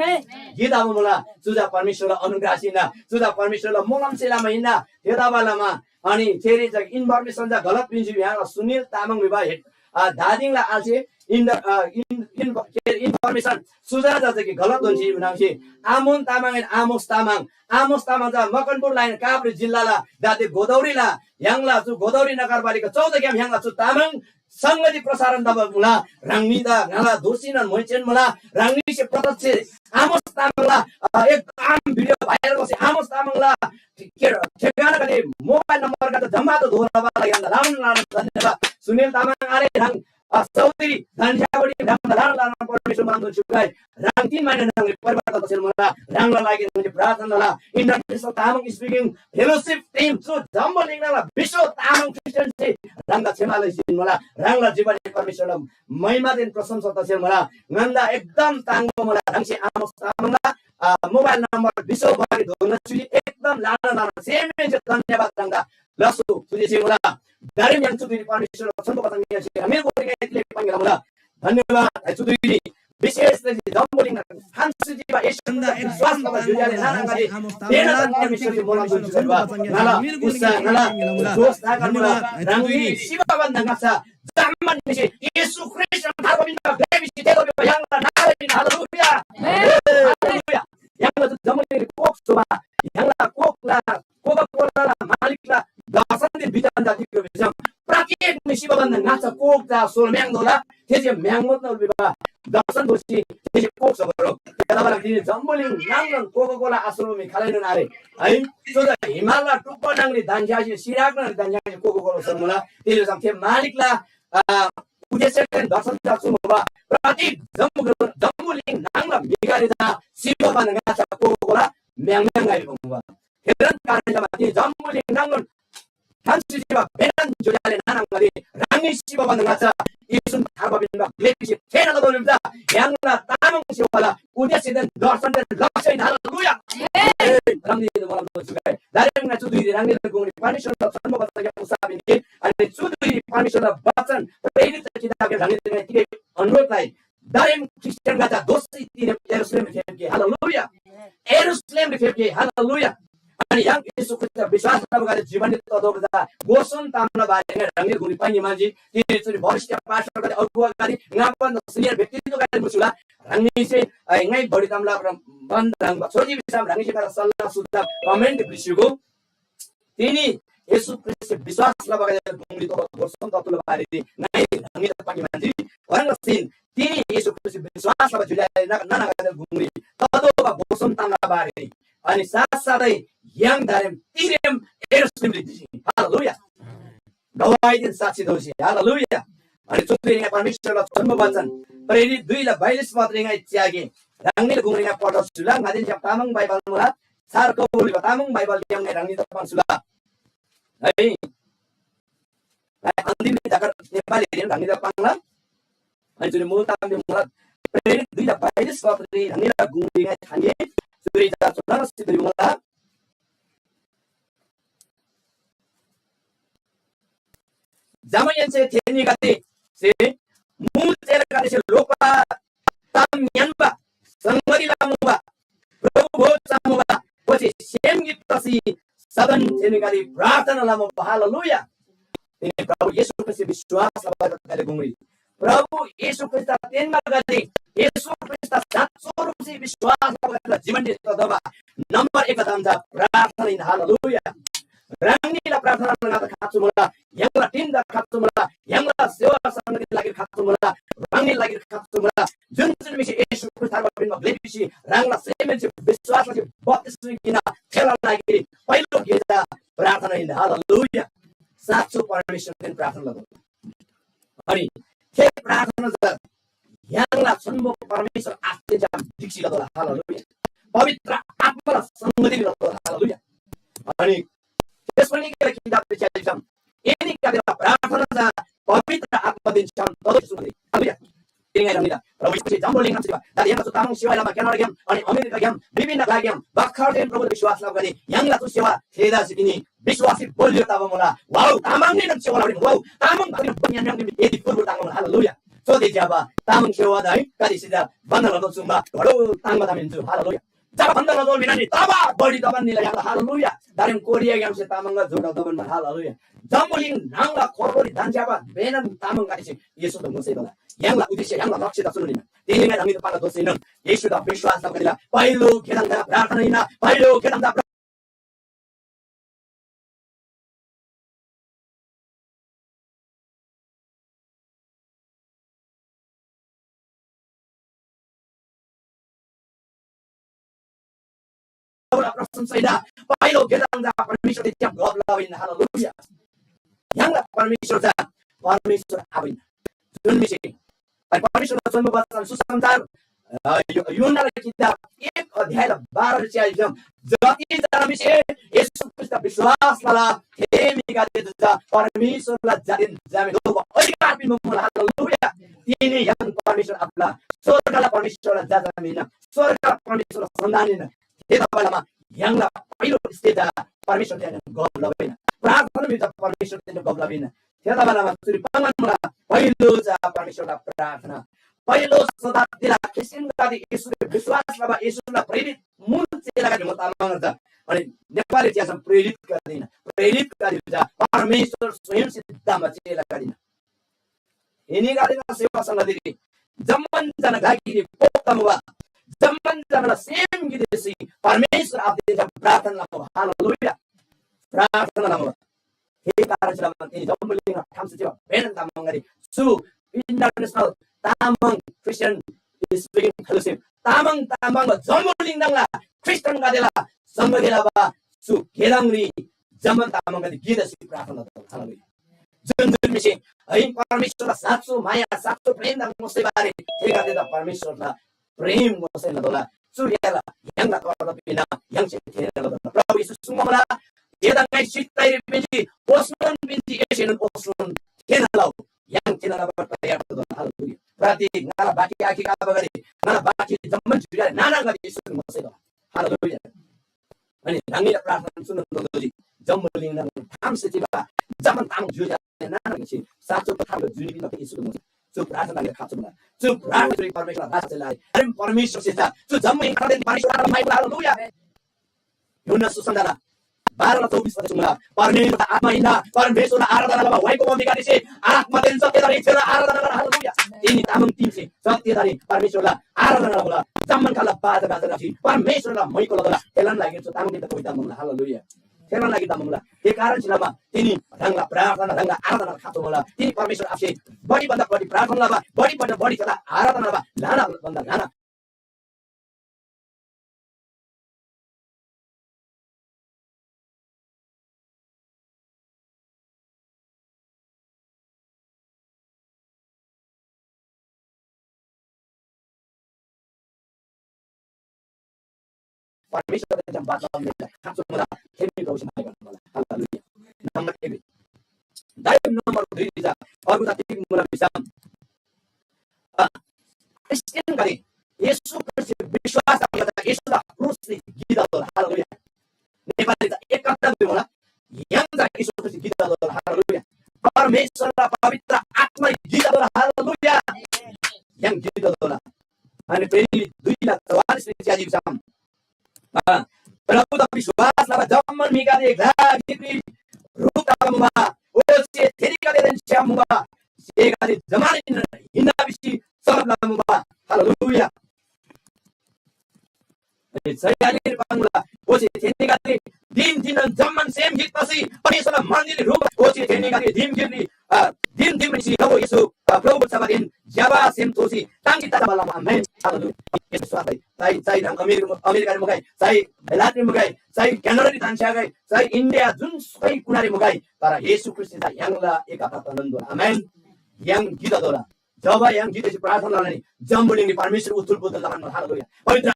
गीत आबा मुला। चुजा परमेश्‍वरला अनुग्रह सिना, चुजा परमेश्‍वरला मोलम से लमा हिन्ना। थेतबा लमा अनि थेरी जग इन्फर्मेसन जा गलत पिन्‍सी य्‍हाङला सुनिल तामाङ विवाह हेड आ, दादिङला आलसे इन, आ, इन, इन, के अरे, इन्फर्मेसन सुजा जा जग गलत दोन्‍सी नाङसे आमोन तामाङ एन आमोस तामाङ, आमोस तामाङ जा मकनपुर लाइन काभ्रे जिल्लाला दादे गोदावरीला य्‍हाङला चु गोदावरी नगरपालिका चौध ग्‍याम य्‍हाङला चु तामाङ संगति प्रसारण तबा मुला। ह्राङनीदा ङाला दोषीनन मोइचेन मुला। ह्राङनीसे प्रत्यक्ष आमोस तामाङला, अ, एकदम भिडियो भाइरल बसे आमोस तामाङला ठे-, के-, ठेगानागदे मोबाइल नम्बरगदे जम्मा त धोना बाला य्‍हाङदा लामन लामन धन्यवाद। सुनिल तामाङ आले ह्राङ, अ, चौधरी धनस्याबडी ह्राङदा लामन लामन परमेश्‍वर मान्दुन सुगाई। ह्राङ तिन महिना ह्राङले परिवार तसेल मुला। ह्राङला लागि ह्राङले प्रार्थना लला। International Tamang Speaking Fellowship team चु जम्‍बुलिङला विश्व तामाङ क्रिस्चियन से ह्राङदा क्षमा लैसिन मुला। ह्राङला जीवनले परमेश्‍वरला महिमादेन प्रशंसा तसेल मुला। ङन्‍दा एकदम ताङ्‍बो मुला। ह्राङसे आमोस तामाङला, आ, मोबाइल नम्बर विश्वभरि धोना चुली एकदम लाना लाना सेमसे धन्यवाद ह्राङदा लसु चुली से मुला। दारेम य्‍हाङ चुधुरी परमेश्‍वर छन्‍बो कथं य्‍हाङसे हमेल बोली गाइले पाङ्‌ला मुला। धन्यवाद है चुधुरी विशेष तरी जम्‍बुलिङ थान सुजी बा यस चन्दा एक विश्वास बाबा जुयाले नाना गाडी तेना परमेश्‍वरले मोलम जुन जुन बा नाला उस्सा नाला जोस ताका मुला। ह्राङनी शिव भन्दा नक्सा जम्‍मान निसे येशू ख्रीष्‍ट थार्बा पिन्‍बा ग्रेबी सिते गर्बी य्‍हाङला नामरी हालेलुया। हालेलुया। य्‍हाङला जम्‍मान कोक सोबा य्‍हाङला कोकला कोका कोलाला मालिकला दर्शनदेन विधान जाति भिजम प्रत्येक निसी बबन नाचा कोक जा सोल म्‍याङ दोला। थेसे म्‍याङ मोत नल विवा दर्शन दोसी थेसे कोक सगरो। त्याला बला तिनी जम्‍बुलिङ नाङनन कोका कोला आश्रम मी खालैनन आरे। है चोदा हिमालला टुप्पा नाङरी दान्‍स्यासी सिराक नाङरी दान्‍स्यासी कोका कोला सोल मुला। तेले जम थे मालिकला आ, उद्देश्यदेन दर्शन जा सुमुबा प्रति जम्‍बु जम्‍बुलिङ नाङला म्‍हिगदे चा सिबा बन नाचा कोका कोला म्‍याङ म्‍याङ गाइल मुबा। हेरन कारण जमा ती जम्‍बुलिङ नाङनन थान सिबा बेनन जोयाले नानाङगदे ह्राङनी सिबा बन नाचा येशून थार्बा पिन्‍बा ग्लेबीसे थेःना लबा भिम चा य्‍हाङला तामाङ सिबाला उद्देश्यदेन दर्शनदेन लक्ष्य हालेलुया। ए, ह्राङनी दारेम चु धुइरी ह्राङनीला गुङरी परमेश्‍वरला जन्‍म बच्‍चाग्‍याम उसाब हिन्‍जी। अनि चु धुइरी परमेश्‍वरला वचन प्रेरित किताबग्‍याम ह्राङनीदा तिगै अनुरोध लइ। दारेम ख्रीष्‍टियान गजा दोसी तिने यरूशलेम फेप्‍गे। हालेलुया। यरूशलेम फेप्‍गे। हालेलुया। अनि य्‍हाङ येशू ख्रीष्‍टदा विश्‍वास लबागदे जीवनरी ततोःबा गोसन तामला बारेमा ह्राङनीला गुङरी पाङ्‌गे म्‍हन्‍जी। तिनी चुरी वरिष्ठ पास्टरगदे, अगुवागदे, ङापन सिनियर व्यक्तित्वगदे मुसुला। ह्राङनीसे, अ, ङाइ बढी तामला बन्द ह्राङ छोजी विषयमा ह्राङनीसे ङादा सल्लाह सुझाव कमेन्ट बिस्‍युगो। तिनी येशू ख्रीष्‍टसे विश्‍वास लबागदेला गुङरी तोःबा गोर सोम तत्तुला बारेरी ङाइ ह्राङनीदा पाङ्‌गे म्‍हन्‍जी। ओह्रङ् लसीन तिनी येशू ख्रीष्‍टसे विश्‍वास लबा ज्‍योज्‍यो आले ना-, नानागदेला गुङरी ततोःबा गोर सोम तामला बारेरी अनि साथ साथै य्‍हाङ दारेम तिरेम यरूशलेमरी निजी। हालेलुया। गवाहीदेन साक्षी दोसी। हालेलुया। अनि चुरी ङाइ परमेश्‍वरला छोन्‍बो वचन प्रेरित दुईला बयालिस पदरी ङाइ च्‍यागे। ह्राङनीला गुङरी ङाइ पढब स्‍युला, ङादेन छ्‌याम तामाङ बाइबल मुला, छार कबुल भिबा तामाङ बाइबल ल्याङ ङाइ ह्राङनीदा पाङ्सुला। है। ङाइ अन्तिम जाकर नेपाली ह्राङनीदा पाङ्ला। अनि जुन मूल ताम मुला प्रेरित दुईला बयालिस पदरी ह्राङनीला गुङरी ङाइ थान्‍गे। चुरी जा चुनङ सिद्धरी मुला। जमाहेन्‍से थेनीगदेसे मुल चेलागदेसे लोप्‍बा ताम ङ्‌यान्‍बा संगती लमुबा प्रभु भोज चमुबा ओच्‍छे सेम गिक तसी सदन थेनीगदे प्रार्थना लमुबा। हालेलुया। तिनी प्रभु येशू ख्रीष्‍टसे विश्‍वास लबागदे गुङरी प्रभु येशू ख्रीष्‍टदा तेन्‍बागदे, येशू ख्रीष्‍टदा साँचो रूपसे विश्‍वास लबागदेला जीवनरी ततोःबा नम्‍बर एक ताम चा प्रार्थना हिन्‍ना। हालेलुया। ह्राङनीला प्रार्थना ङादा खाँचो मुला, य्‍हाङला टिमदा खाँचो मुला, य्‍हाङला सेवा संगतिला लागिरी खाँचो मुला, ह्राङनीला लागिरी खाँचो मुला। जुन जुन म्‍हिसे येशू ख्रीष्‍ट थार्बा पिन्‍बा ग्‍ले भिसी ह्राङला सेमहेन्‍से विश्‍वास लसी बप्‍तिस्‍मा किन्‍ना, थेला लागिरी पहिलो गे चा प्रार्थना हिन्‍ना। हालेलुया। साँचो परमेश्‍वरदेन प्रार्थना लतोः। अनि थे प्रार्थना चा य्‍हाङला छोन्‍बो परमेश्‍वर आस्‍ते छ्‌याम ढिक्‍सी लतोःला। हालेलुया। पवित्र आत्‍माला संगति लतोःला। हालेलुया। अनि त्यसपछि किताबले च्‍याजी भिसम, एनीगदेला प्रार्थना चा पवित्र आत्‍मादेन छ्‌याम ततोःसै सुङ्‍गो। हालेलुया। तिनी ङाइ ह्राङनीदा प्रभु येशूसे जम्‍बुलिङग्‍याम सिबा, दादी य्‍हाङला चु तामाङ सेवा लमा क्यानाडाग्‍याम, अनि अमेरिकाग्‍याम, विभिन्न ग्‍लाग्‍याम, भर्खरदेन प्रभुदा विश्‍वास लबागदे य्‍हाङला चु सेवा थेदासे तिनी विश्‍वासरी बलियो तबा मुला। वाउ, तामाङरीनोन सेवा लबारी, वाउ, तामाङ भरिन बन्‍यान य्‍हाङ निम्ति यति फुर्बु ताङ्‍बा मुला। हालेलुया। चुदे ज्‍यबा तामाङ सेवादा है, कति सिधा बन्‍द लतोःसुङ्बा, घडो ताङ्‍बा ताम हिन्‍चु। हालेलुया। जब बन्‍द लतोःल भिनानी तब बढी तबन निला याङ्ला। हालेलुया। दारेम कोरियाग्‍यामसे तामाङला जोडा तबन मा। हालेलुया। जम्‍बुलिङ न्‍हङला खोरोरी धन्‍छ्‌याबा बेनन तामाङगदेसे येशूदा ङोसेतोःला। य्‍हाङला उद्देश्य, य्‍हाङला लक्ष्य ता चुनोन हिन्‍ना। तिनीमा ह्राङनीदा पाङ्बा दोष हिन्‍ना। येशूदा विश्‍वास लबा दिला। पहिलो गेदाङदा प्रार्थना हिन्‍ना। पहिलो गेदाङदा प्रशंसा हिन्‍ना। पहिलो गेदाङदा परमेश्‍वरदेन छ्‌याम गफ लबा हिन्‍ना। हालेलुया। य्‍हाङला परमेश्‍वर चा परमेश्‍वर आबा हिन्‍ना। जुन म्‍हिसे अनि परमेश्‍वरला जन्‍म वचन सुसमाचार, अ, यो-, यूहन्‍नाला किताब एक अध्यायला बाह्र च्या एकदम जति जना म्‍हिसे येशू ख्रीष्‍टदा विश्‍वास लला, थे म्‍हिगदे चा परमेश्‍वरला जातिन जामे दोबा अधिकार पिन्‍बा मुला। हालेलुया। तिनी य्‍हाङ परमेश्‍वर आबाला, स्‍वर्गला परमेश्‍वरला जा जना हिन्‍ना, स्‍वर्गला परमेश्‍वरला सन्‍तान हिन्‍ना। थेतबासेलमा य्‍हाङला पहिलो स्टेज चा परमेश्‍वरदेन गफ लबा हिन्‍ना। प्रार्थना भित्र परमेश्‍वरदेन गफ लबा हिन्‍ना। थेतबासेलमा चुरी पाङ्‌बान मुला, पहिलो चा परमेश्‍वरला प्रार्थना। पहिलो शताब्दीला ख्रिस्टियनगदे येशूरी विश्‍वास लबा येशूला प्रेरित मुल चेलागदे मुला तामाङ चा। अनि नेपाली च्यासम प्रेरितगदे हिन्‍ना। प्रेरितगदे चा परमेश्‍वर स्वयं सिद्धामा चेलागदे हिन्‍ना। एनीगदेला सेवा सङ्गतिरी जम्‍मान जना घ्‍लागिरी पोप तमुबा, जम्‍मान जनाला सेम गिकदेसे परमेश्‍वर आबादेन छ्‌याम प्रार्थना लमुबा। हालेलुया। प्रार्थना लमुबा। थे कारण छलमा तिनी जम्‍बुलिङमा ठामसे चिबा बेनन तामाङगदे चु International Tamang Christian Speaking Fellowship, Tamang तामाङला जम्‍बुलिङ नाङला ख्रिस्टियनगदेला संगति लबा चु गेदाङरी जम्‍मान तामाङगदे गिकदेसे प्रार्थना लतोःला। हालेलुया। जुन जुन म्‍हिसे है परमेश्‍वरला साँचो माया, साँचो प्रेमदा ङोसेबा आरे, थेगदेदा परमेश्‍वरला प्रेम ङोसेना तोःला। चु याला य्‍हाङला कर्तव्य हिन्‍ना, य्‍हाङसे थेःना लतोःला। प्रभु येशू सुङ्बा मुला, एदा ङाइ सित्ताइरी पिन्‍जी, ओस्‍नोन पिन्‍जी, एसेनोन ओस्‍नोन थेःना लउ। य्‍हाङ थेःना लबारी तयार ततोःला। हालेलुया। प्रति ङाला बाँकी आखे आबागदे, ङाला बाँकी जम्‍मान ज्‍युगदे नानागदे येशूरी ङोसेतोःला। हालेलुया। अनि ह्राङनीला प्रार्थना सुन्‍ना तोःजी। जम्‍बुलिङ नाङ ठामसे चिबा जम्‍मान तामाङ ज्‍योज्‍यो आले नाना ङ्‌सी साँचो कथाला जुनी पिन्‍बा येशूला मुङरी चु प्रार्थना लबा खाँचो मुला। चु प्रार्थना लसी परमेश्‍वरला राज चलाइ। अरे परमेश्‍वरसे चा चु जम्‍बुलिङ नाङदेन परमेश्‍वर आराधना लइ। हालेलुया। यूहन्‍ना सुसमाचार बाह्र चौबिस मध्ये सुङ्ला, परमेश्‍वरला आत्‍मा हिन्‍ना, परमेश्‍वरला आराधना लबा वाइको मम्‍मीगदेसे आत्‍मादेन सत्‍यदारी छेला आराधना लला। हालेलुया। तिनी तामाङ टिमसे सत्‍यदारी परमेश्‍वरला आराधना लबा जम्‍मान खाला बाजा गाजा रासी परमेश्‍वरला मैको लबा थेलान लागि चु तामाङ टिमदा कोइता मुला। हालेलुया। थेलान लागि तामाङ मुला। थे कारण छिलामा तिनी ह्राङला प्रार्थना, ह्राङला आराधना खाँचो मुला। तिनी परमेश्‍वर आफसे बढी भन्दा बढी प्रार्थना लबा, बढी भन्दा बढी छेला आराधना लबा, ल्‍हाना भन्दा ल्‍हाना परमेश्‍वरदेन छ्‌याम बाचा लबारी खाँचो मुला, थेमी प्रभुसे माया गर्नु मुला। हालेलुया। नम्बर एक। दायम नम्बर दुई चा अर्को चा तिग मुला भिसम, अ, ख्रिस्टियनगदे येशू ख्रीष्‍टसे विश्‍वास लबा चा येशूला क्रुसरी गिदा तोःला। हालेलुया। नेपाली चा एक कप्‍ता दुई होला। य्‍हाङ चा येशू ख्रीष्‍टसे गिदा तोःला। हालेलुया। परमेश्‍वरला पवित्र आत्‍मारी गिदा तोःला। हालेलुया। य्‍हाङ गिदा तोःला। अनि प्रेरित दुई ला चौवालिस री च्‍याजी भिसम, अ, प्रभुदा विश्‍वास लबा जम्‍मान म्‍हिगदे ग्‍ला गिकरी ह्रुप तबा मुबा, ओच्‍छे थेनीगदेदेन छ्‌याम मुबा एगदे जम्‍मान हिन्‍ना भिसी सब लबा मुबा। हालेलुया। अनि जयानी पाङ्ला, ओच्‍छे थेनीगदे दिम दिमन जम्‍मान सेम गिक तसी परमेश्‍वरला मन्‍दिररी ह्रुप, ओच्‍छे थेनीगदे दिम गिकरी, अ, दिम दिम भिसी प्रभु येशू, अ, प्रभु बुझाबादेन ज्‍यबा सेम थोसी ताङ्सी तबा लमा। आमेन। हालेलुया। येशू स्वागत है। चाहे, चाहे ह्राङ अमेरिका, अमेरिकारी मुगै, चाहे बेलायतरी मुगै, चाहे क्यानाडारी धन्‍छ्‌यागै, चाहे इन्डिया जुनसुकै कुनारी मुगै, तर येशू ख्रीष्‍ट चा य्‍हाङला एकाता तनन्‍दोला। आमेन। य्‍हाङ गिदा दोला। जब य्‍हाङ गिकसे प्रार्थना लनी, जम्‍बुलिङरी परमेश्‍वर उथुल पुथुल लबान मुला। हालेलुया। पवित्र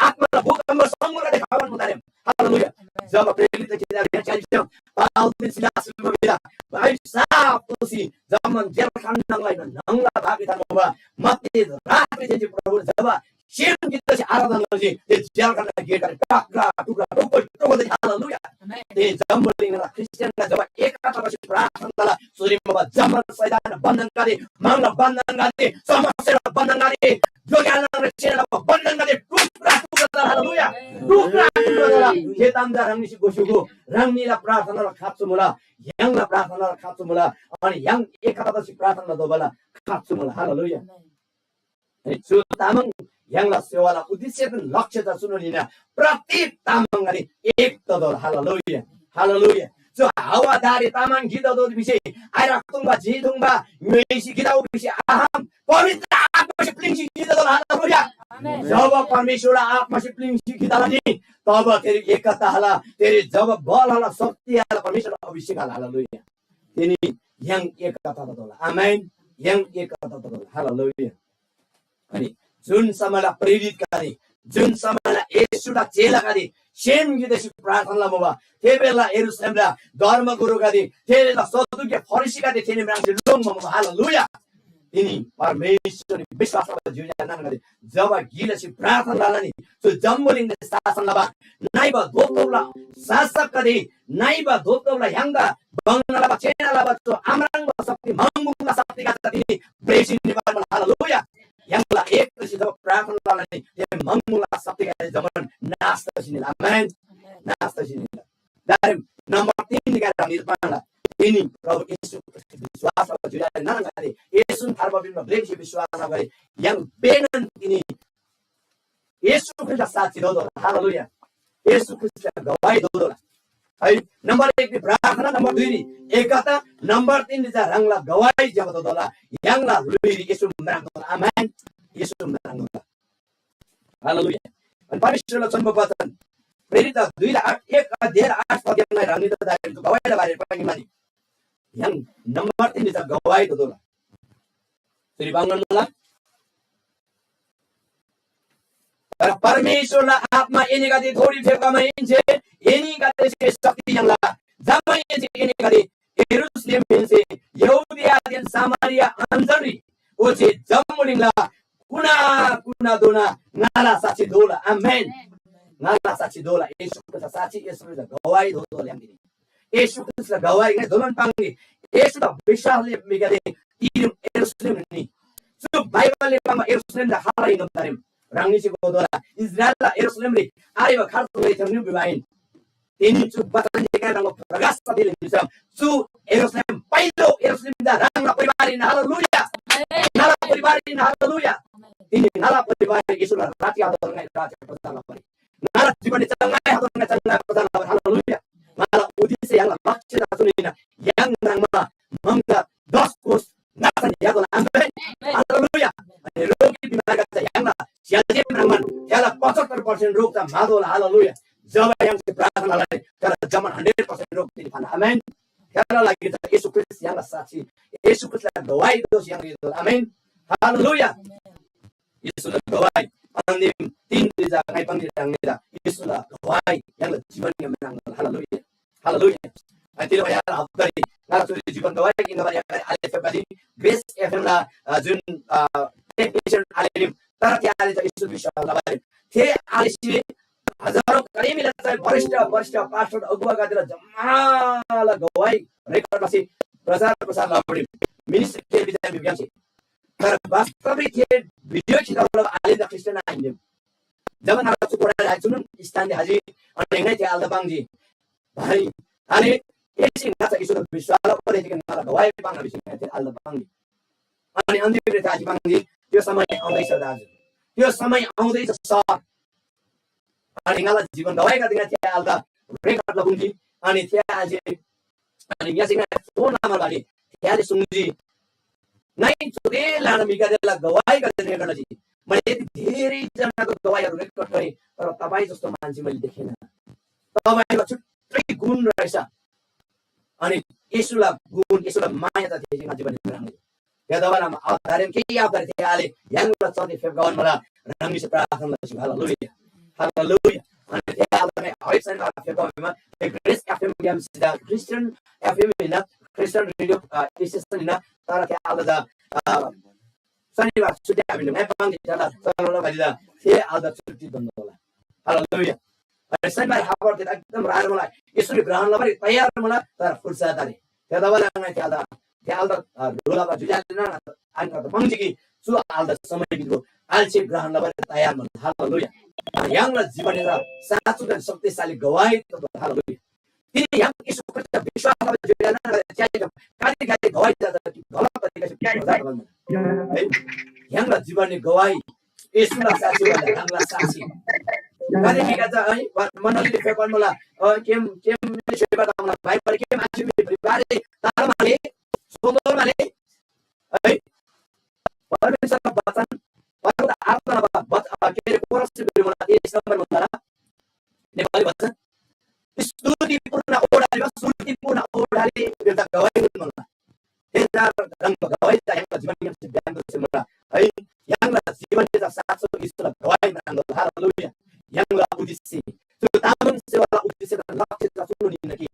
आत्माला भूकम्प समुद्रले खाबान मुतारे। हालेलुया। जब प्रेरित किताब यहाँ चलिन्छ, पावल तिन सिलास मुबा, भाइ साफ तोसी जम्‍मान जेल खान नङलाई नङला भाग इथा मुबा। मत्ते रात्रि चाहिँ प्रभु जब सेम गिकसे आराधना लजी, ते जेल खाना गेट टक्रा टुक्रा टुक्रा टुक्रा। हालेलुया। आमेन। ते जम्‍बुलिङला क्रिस्चियनला जब एकता बसी प्रार्थना लला, सुरी मुबा जम्‍मान शैतान बन्धन गरे, मामला बन्धन गरे, समस्या बन्धन गरे, जोग्याल नाम सेना बन्धन गरे, टुक्रा टुक्रा तला। हालेलुया। टुक्रा टुक्रा तला। हे ताम जा ह्राङनीसे घोषिगो, ह्राङनीला प्रार्थनाला खाँचो मुला, य्‍हाङला प्रार्थनाला खाँचो मुला, अनि य्‍हाङ एकता बसी प्रार्थना दोबाला खाँचो मुला। हालेलुया। अनि चु तामाङ य्‍हाङला सेवाला उद्देश्य पनि लक्ष्य त सुनु लिना प्रत्येक तामाङ अनि एक तदोल। हालेलुया। हालेलुया। चु हावादारी तामाङ गीत दोल विषय आइरा तुङबा जी तुङबा ङ्‍योइसी गीत विषय आहाम पवित्र आत्मासे प्लिङसी गीत दोल। हालेलुया। आमेन। जब परमेश्वरला आत्मासे प्लिङसी गीत नि तब तेरी एकता हला, तेरी जब बल हला, शक्ति हला, परमेश्वरला अभिषेक हला। हालेलुया। तिनी य्‍हाङ एकता तदोल। आमेन। य्‍हाङ एकता तदोल। हालेलुया। अनि जुन समयला प्रेरितगदे, जुन समयला येशूला चेलागदे सेम गिकसे प्रार्थना लमुबा, थे बेला यरूशलेमला धर्मगुरुगदे, थे बेला सदुकी फरिसीगदे थेनी म्राङ्सी लोङ्‌मुबा। हालेलुया। तिनी परमेश्वरनी विश्‍वास लबा ज्‍योज्‍यो आले नानागदे, जब गिकसे प्रार्थना लला नि, चु जम्‍बुलिङरी शासन लबा नइबा धोपधोपला शासकगदे, नइबा धोपधोपला य्‍हाङदा बङ्ना लबा, छेना लबा चु आम्राङ्बा शक्ति, मङमुङला शक्तिगदे तिनी ब्रेसी निबान। हालेलुया। य्‍हाङला एक तसी जब प्रार्थना लला नि, ते मङमुङला शक्तिगदे जम्‍मान नाश तसी निला। आमेन। नाश तसी निला। दारेम नम्बर तीन निकाय राम निर्माणला तिनी प्रभु येशू ख्रीष्‍ट विश्वास लबा ज्‍योज्‍यो आले नानागदे, येशून थार्बा पिन्‍बा ग्‍लेसे विश्वास लबा य्‍हाङ बेनन तिनी येशू ख्रीष्‍टला साक्षी दोदोला। हालेलुया। येशू ख्रीष्‍टला गवाही दोदोला। है, नम्बर एक री प्रार्थना, नम्बर दुई री एकता, नम्बर तीन री चा ह्राङला गवाही ज्‍यबा दोदोला। य्‍हाङला ल्‍हुइरी येशू म्राङ्तोला। आमेन। येशू म्राङ्तोला। हालेलुया। अनि परमेश्‍वरला चोन्‍बो वचन प्रेरित दुई र आठ, एक अध्याय र आठ पदमा ह्राङनी त दायरी गवाहीला बारेरी पाङ्‌गे मानी। य्‍हाङ नम्बर तीन चा गवाही दोदोला। फेरि बाङ्गन मुला। तर परमेश्‍वरला आत्मा एनीगदे थोरी फेप्‍खमाहेन्‍से एनीगदेसे शक्ति याङ्ला। जमाहेन्‍से एनीगदे यरूशलेमहेन्‍से यहूदियादेन सामरिया अञ्‍चलरी ओच्‍छे जम्‍बुलिङला कुना कुनाधोना ङाला साक्षी दोला। आमेन। ङाला साक्षी दोला। येशू ख्रीष्‍टला साक्षी, येशू ख्रीष्‍टला गवाही दोला। य्‍हाङनी येशू ख्रीष्‍टला गवाही ङाइ दोलन पाङ्नी। येशूदा विश्‍वासले म्‍हिगदे तिरेम यरूशलेम नि। चु बाइबलले पाङ्बा यरूशलेमदा खाला हिन्‍ना तारेम। ह्राङनीसे गोदोला इस्राएलला यरूशलेमरी आरेबा खाल्‍सो थे न्‍यू भिबा आहिन। तिनी चु वचन जे काय ह्राङला प्रकाश तसेले भिसम चु यरूशलेम पहिलो यरूशलेम दा ह्राङला परिवार हिन्‍ना। हालेलुया। ङाला परिवार हिन्‍ना। हालेलुया। तिनी ङाला परिवार येशूला राज्य हातोर ङाइ राज्य प्रचार लबारी। ङाला जीवन चङ्गाइ हातोर ङाइ चङ्गाइ प्रचार लबारी। हालेलुया। ङाला उद्देश्य य्‍हाङला लक्ष्य दा सुनिना य्‍हाङ ह्राङमा मङ्गा दस कोस नाचन यादोला। आमेन। हालेलुया। अनि रोगी बिमारीगदे य्‍हाङला ज्‍याज्‍यब ह्रङ्‌बान थेला पचहत्तर percent रोग चा म्‍हातोःला। हालेलुया। जब य्‍हाङसे प्रार्थना लइ, थेला जम्‍मान hundred percent रोग तिनी फाना। आमेन। थेला लागि चा येशू ख्रीष्‍ट य्‍हाङला साक्षी, येशू ख्रीष्‍टला गवाही दोसी य्‍हाङ रेतोःला। आमेन। हालेलुया। येशूला गवाही अन्तिम तीन री चा ङाइ पाङ्जी ह्राङनी चा येशूला गवाही य्‍हाङला जीवनग्‍याम म्राङ्ला। हालेलुया। हालेलुया। अनि तिरो यार हप्तारी ङाला चुरी जीवन गवाही कि ङाला यार आले फेबाजी ग्रेस एफएम ला, अ, जुन, अ, टेक्निशियन आले नि तर त्या आले चा येशू विश्वास लबारी थे आलेसी हजारौं कडेमीला चाहिँ वरिष्ठ, वरिष्ठ पास्टर अगुवागदेला जम्‍माला गवाही रेकर्ड लसी प्रचार प्रसार लबारी मिनिस्ट्री केयर विचार विज्ञान तर वास्तवरी थे भिडियो खिचाउला आले चा क्रिस्चियन आहिन्‍देम। जब ङाला चु कोडा आले चुनोन स्थानरी हाजी अनि ङाइ थे आलदा पाङ्जी। भाइ, अनि एसी ङाचा येशूदा विश्‍वास लबारी थे ङाला गवाही पाङ्ना भिसी ङाइ थे आलदा पाङ्जी। अनि अन्तिमरी थे आजी पाङ्जी, त्यो समय आउँदैछ दाजु। त्यो समय आउँदैछ सर। अनि ङाला जीवन गवाहीका दिनमा थे आलदा रेकर्ड लपुङ्जी। अनि थे आजी अनि ङ्‍यसे ङाइ फोन नम्बर बाली थ्‍याले सुङ्जी। ङाइ चुदे ल्‍हाना म्‍हिगदेला गवाहीगदे रेकर्ड लजी। मैले यति धेरै जनाको गवाईहरू रेकर्ड गरेँ, तर तपाईँ जस्तो मान्छे मैले देखेन। तपाईँमा छुट्टै गुण रहेछ। अनि येशूला गुण, येशूला माया त थेसे ङाच्‍छी बन्‍दी ह्रङ्‌नी। थेतबासेलमा अवधारम केही अवधार थे आले य्‍हाङला चर्नी फेप्‍खबान मला ह्रङ्‌नीसे प्रार्थना लसी। हालेलुया। हालेलुया। अनि थे आले हरेक शनिबार फेप्‍खबान थे ग्रेस एफएम ग्याम सिधा क्रिस्चियन एफएम हिन, क्रिस्चियन रेडियो स्टेशन हिन, तर थे आले दा शनिबार छुट्टी हामीले मैं पाङ्दी ज्यादा चलाउन भइदिँदा थे आले दा छुट्टी दण्ड होला। हालेलुया। अनि शनिबार हाबर थे एकदम रार मला, येशूले ग्रहण लबारी तयार मला, तर फुर्सद आरे। थेतबाला ङाइ थ्‍याल्‍दा थ्‍याल्‍दा रोलाबा जुजाले ना आन्‍का त पाङ्जी कि चु आल्‍दा समय बिग्रो आल्‍छे ग्रहण लबारी तयार मला। हालेलुया। य्‍हाङला जीवनला साँचो शक्तिशाली गवाही त। हालेलुया। तिनी य्‍हाङ येशू ख्रीष्‍टदा विश्‍वास लबा जुजाले ना च्याइजम काली काली गवाही जाता कि गलत तरिका से क्या जाता बन्‍दा। है? य्‍हाङला जीवनले गवाही येशूला साक्षी भन्दा ह्राङला साक्षी। गाली मिका चा है, वा-, मण्डलीले फेर पढ्नुला, अ, केम, केम सेवा गर्नुला, भाइ पर केम आछि बारे तार माले, सोलो माले, है, परमेश्वरको वचन, परमेश्वरको आत्मा बच-, अ, के अरे, कोरस से बोल्यो मला, तेइस नम्बर भन्दा नेपाली भन्छ, स्तुतिपूर्ण ओडारी वा श्रुतिपूर्ण ओडारी बेलुका गवाही हुनु मला। हे चार रंग गवाही चा य्‍हाङला जीवन नियम सिद्धान्त से मला। है, य्‍हाङला जीवन नियम साँचो ईश्वरला गवाही मान्नु। हालेलुया। य्‍हाङला उद्देश्य, त्यो तामाङ सेवाला उद्देश्य र लक्ष्य त सुन्नु नि कि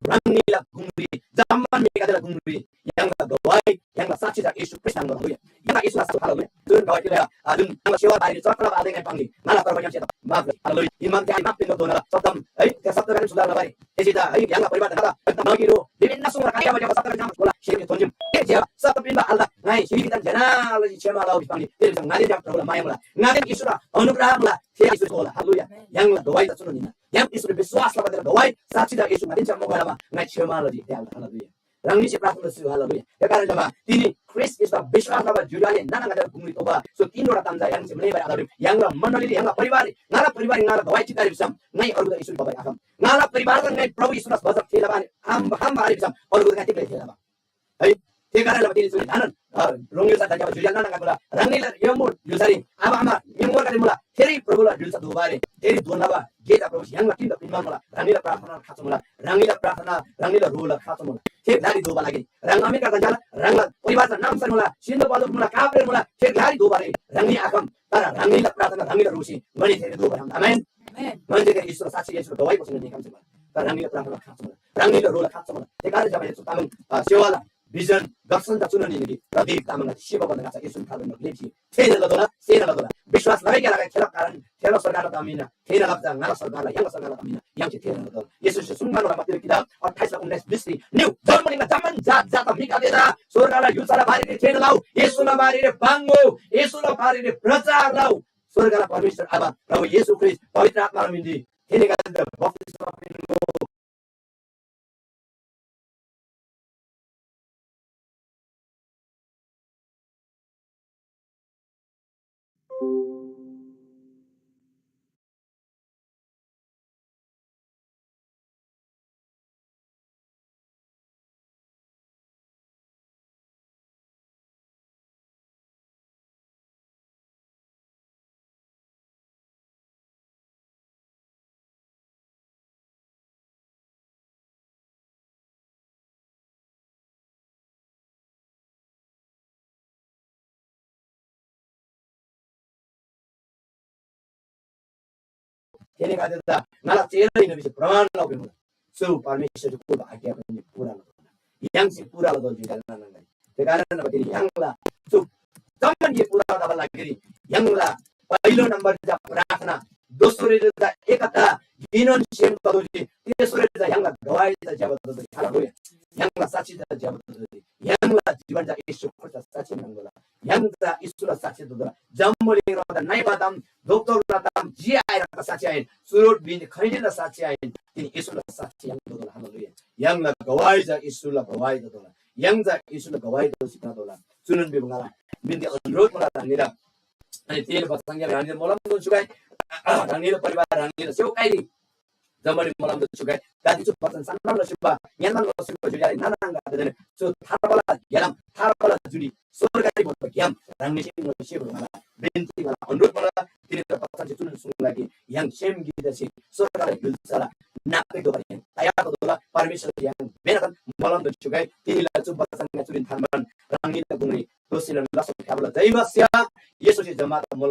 ह्राङनीला गुङरी, जम्मा म्‍हिगदेला गुङरी य्‍हाङला गवाही, य्‍हाङला साक्षी चा येशू ख्रीष्‍ट नाम। हालेलुया। य्‍हाङला येशू ख्रीष्‍ट, हालेलुया। जुन गवाही किला, आ, जुन य्‍हाङला सेवा बारे चक्र बारे ङाइ पाङ्नी। नाला तर बनियम सेवा माफ। हालेलुया। इमान क्या माफ पिन दोना शब्दम, है, त्या शब्द बारे सुधार बारे। त्यसै त, है, य्‍हाङला परिवार नाला एकदम नगिरो विभिन्न सुवर कार्य बारे शब्द बारे नाम होला। सेवा थोन्जिम। ए जे शब्द पिन बा आल्दा ङाइ सिरी बिदान जना लजी क्षमा लाउ पाङ्नी। तेरे संग नारी जाम प्रभुला माया मला। ङाइ येशूला अनुग्रह मला। थे येशू होला। हालेलुया। य्‍हाङला गवाही त सुन्नु नि। य्‍हाङ येशूले विश्वास लबा गवाही साक्षी चा येशू ङाइ क्षमा गरामा ङाइ क्षमा लजी। हालेलुया। ह्राङनीसे प्रार्थना लसी। हालेलुया। हे कारण जमा तिनी ख्रीष्‍ट येशूदा विश्वास लबा जुडाले नाना गदर गुङरी तोबा। सो तीनवटा ताम जा य्‍हाङसे मुनेबा आधार य्‍हाङला मण्डलीले य्‍हाङला परिवार, ङाला परिवार ङाला गवाही चितारी बिसम ङाइ अरूदा येशू बाबा आखम। ङाला परिवार ङाइ प्रभु येशूला बजर थेला बानी आम हम बारे बिसम अरूदा ङाइ तिग्‍लै थेला बा। है, ते कारण जमा तिनी सुनी धानन, अ, रोङ योसा धन्‍यवाद जुडिया नाना गदर ह्राङनीला यमो योसारी आबा आमा यमो गरे मुला। फेरि प्रभुला जुल्सा दोबारे, फेरि दोनबा गेटा प्रभु य्‍हाङला तिनदा पिन्‍बान मुला। ह्राङनीला प्रार्थना खाँचो मुला। ह्राङनीला प्रार्थना, ह्राङनीला रोला खाँचो मुला। थे ग्‍लारी दोबा लागि ह्राङ अमेरिका गन्जाला ह्राङला परिवारला नाम सन मुला, सिन्धु बल्दो मुला, काभ्रे मुला, थे ग्‍लारी दोबारे ह्राङनी आखम, तर ह्राङनीला प्रार्थना, ह्राङनीला रोसी ङनी थे दोबा ह्राङ। आमेन। आमेन। ङनी थे ईश्वर साक्षी ईश्वर गवाही बस्नु नि काम छ। तर ह्राङनीला प्रार्थना खाँचो मुला। ह्राङनीला रोला खाँचो मुला। थे कारण जब येशू तामाङ, अ, सेवाला भिजन दर्शन त चुननी निगी प्रदीप तामाङ सेवा बन्द खाँचो येशू थाहा बन्द लेप्सी। थेन लदोला, सेन लदोला। विश्वास लगाइ क्या लगाइ खेला कारण, खेला सरकार त अमिना, थेन लब्जा, ङाला सरकार, यंग सरकार त अमिना, यंग चे थेन लदोला। येशू से सुंगमा लोला मतिर किताब अट्ठाइस र उन्नाइस बिस री, न्यू जर्मनी मा जमन जात जात मिका देदा, स्वर्गला युचाला बारे रे थेन लाउ, येशूला बारे रे बांगो, येशूला बारे रे प्रचार लाउ, स्वर्गला परमेश्वर आबा, प्रभु येशू ख्रीष्ट, पवित्र आत्मा मिन्दी, थेने का बप्तिस्मा पिन्‍गो। थेनीगदेदा ङाला चेला हिन्‍ना भिसी प्रमाण लबा मुला। चु परमेश्‍वरसे कुल्‍बा आज्ञा पनि पूरा लतोःला। य्‍हाङसे पूरा लतोःला जुन ङाला नाङरी। त्यही कारण अब तिनी य्‍हाङला चु जम्‍मान गे पूरा लबा लागिरी य्‍हाङला पहिलो नम्‍बर जा प्रार्थना, दोस्रो रे जा एकता, गिनोन सेम तदोजी, तेस्रो रे जा य्‍हाङला गवाही जा ज्‍यबा तदोजी। हालेलुया। य्‍हाङला साक्षी जा ज्‍यबा तदोजी। य्‍हाङला जीवन जा येशू ख्रीष्‍टला साक्षी नङगोला। य्‍हाङ जा येशूला साक्षी तदोला। जम्‍बुलिङ रोदा नाइबा ताम, दोक्‍तोरला ताम, जे आएर साक्षी आइन, सुरुट बिन खैनिला साक्षी आइन, तिनी येशूला साक्षी य्‍हाङ तदोला। हालेलुया। य्‍हाङला गवाही जा येशूला गवाही तदोला। य्‍हाङ जा येशूला गवाही दोसी तदोला। चुनोन भिबा ङाला बिन्ती अनुरोध मुला ह्राङनीला। अनि तेल बचन ह्राङनीला मोलम दोन सुगाई, ह्राङनीला परिवार, ह्राङनीला सेवकाईरी जम्‍बुलिङ मोलम दोन सुगाई। दादी चु बचन सान्‍नम लसी बा, ङ्यान्‍बान लसी बा जुयारी नाना ङादा देने। चु थारबला ग्‍यालाम, थारबला जुडी, स्‍वर्गरी भोटो ग्‍याम ह्राङनीसे ङोसे सेबा मला बिन्‍ती मला अनुरोध मला तिनीला बचनसे चुनोन सुङला कि य्‍हाङ सेम गिकसे स्‍वर्गला य्‍हुल्‍साला नापे दोबारी तयार दोला परमेश्‍वर य्‍हाङ बेनकन मलम दो छुगाई तिनीला चु बचन चुरिन थानमान ह्राङनीला गुङरी दोषीला लसम ख्‍याबला जय मसिया येशूसे जम्‍मा मोलम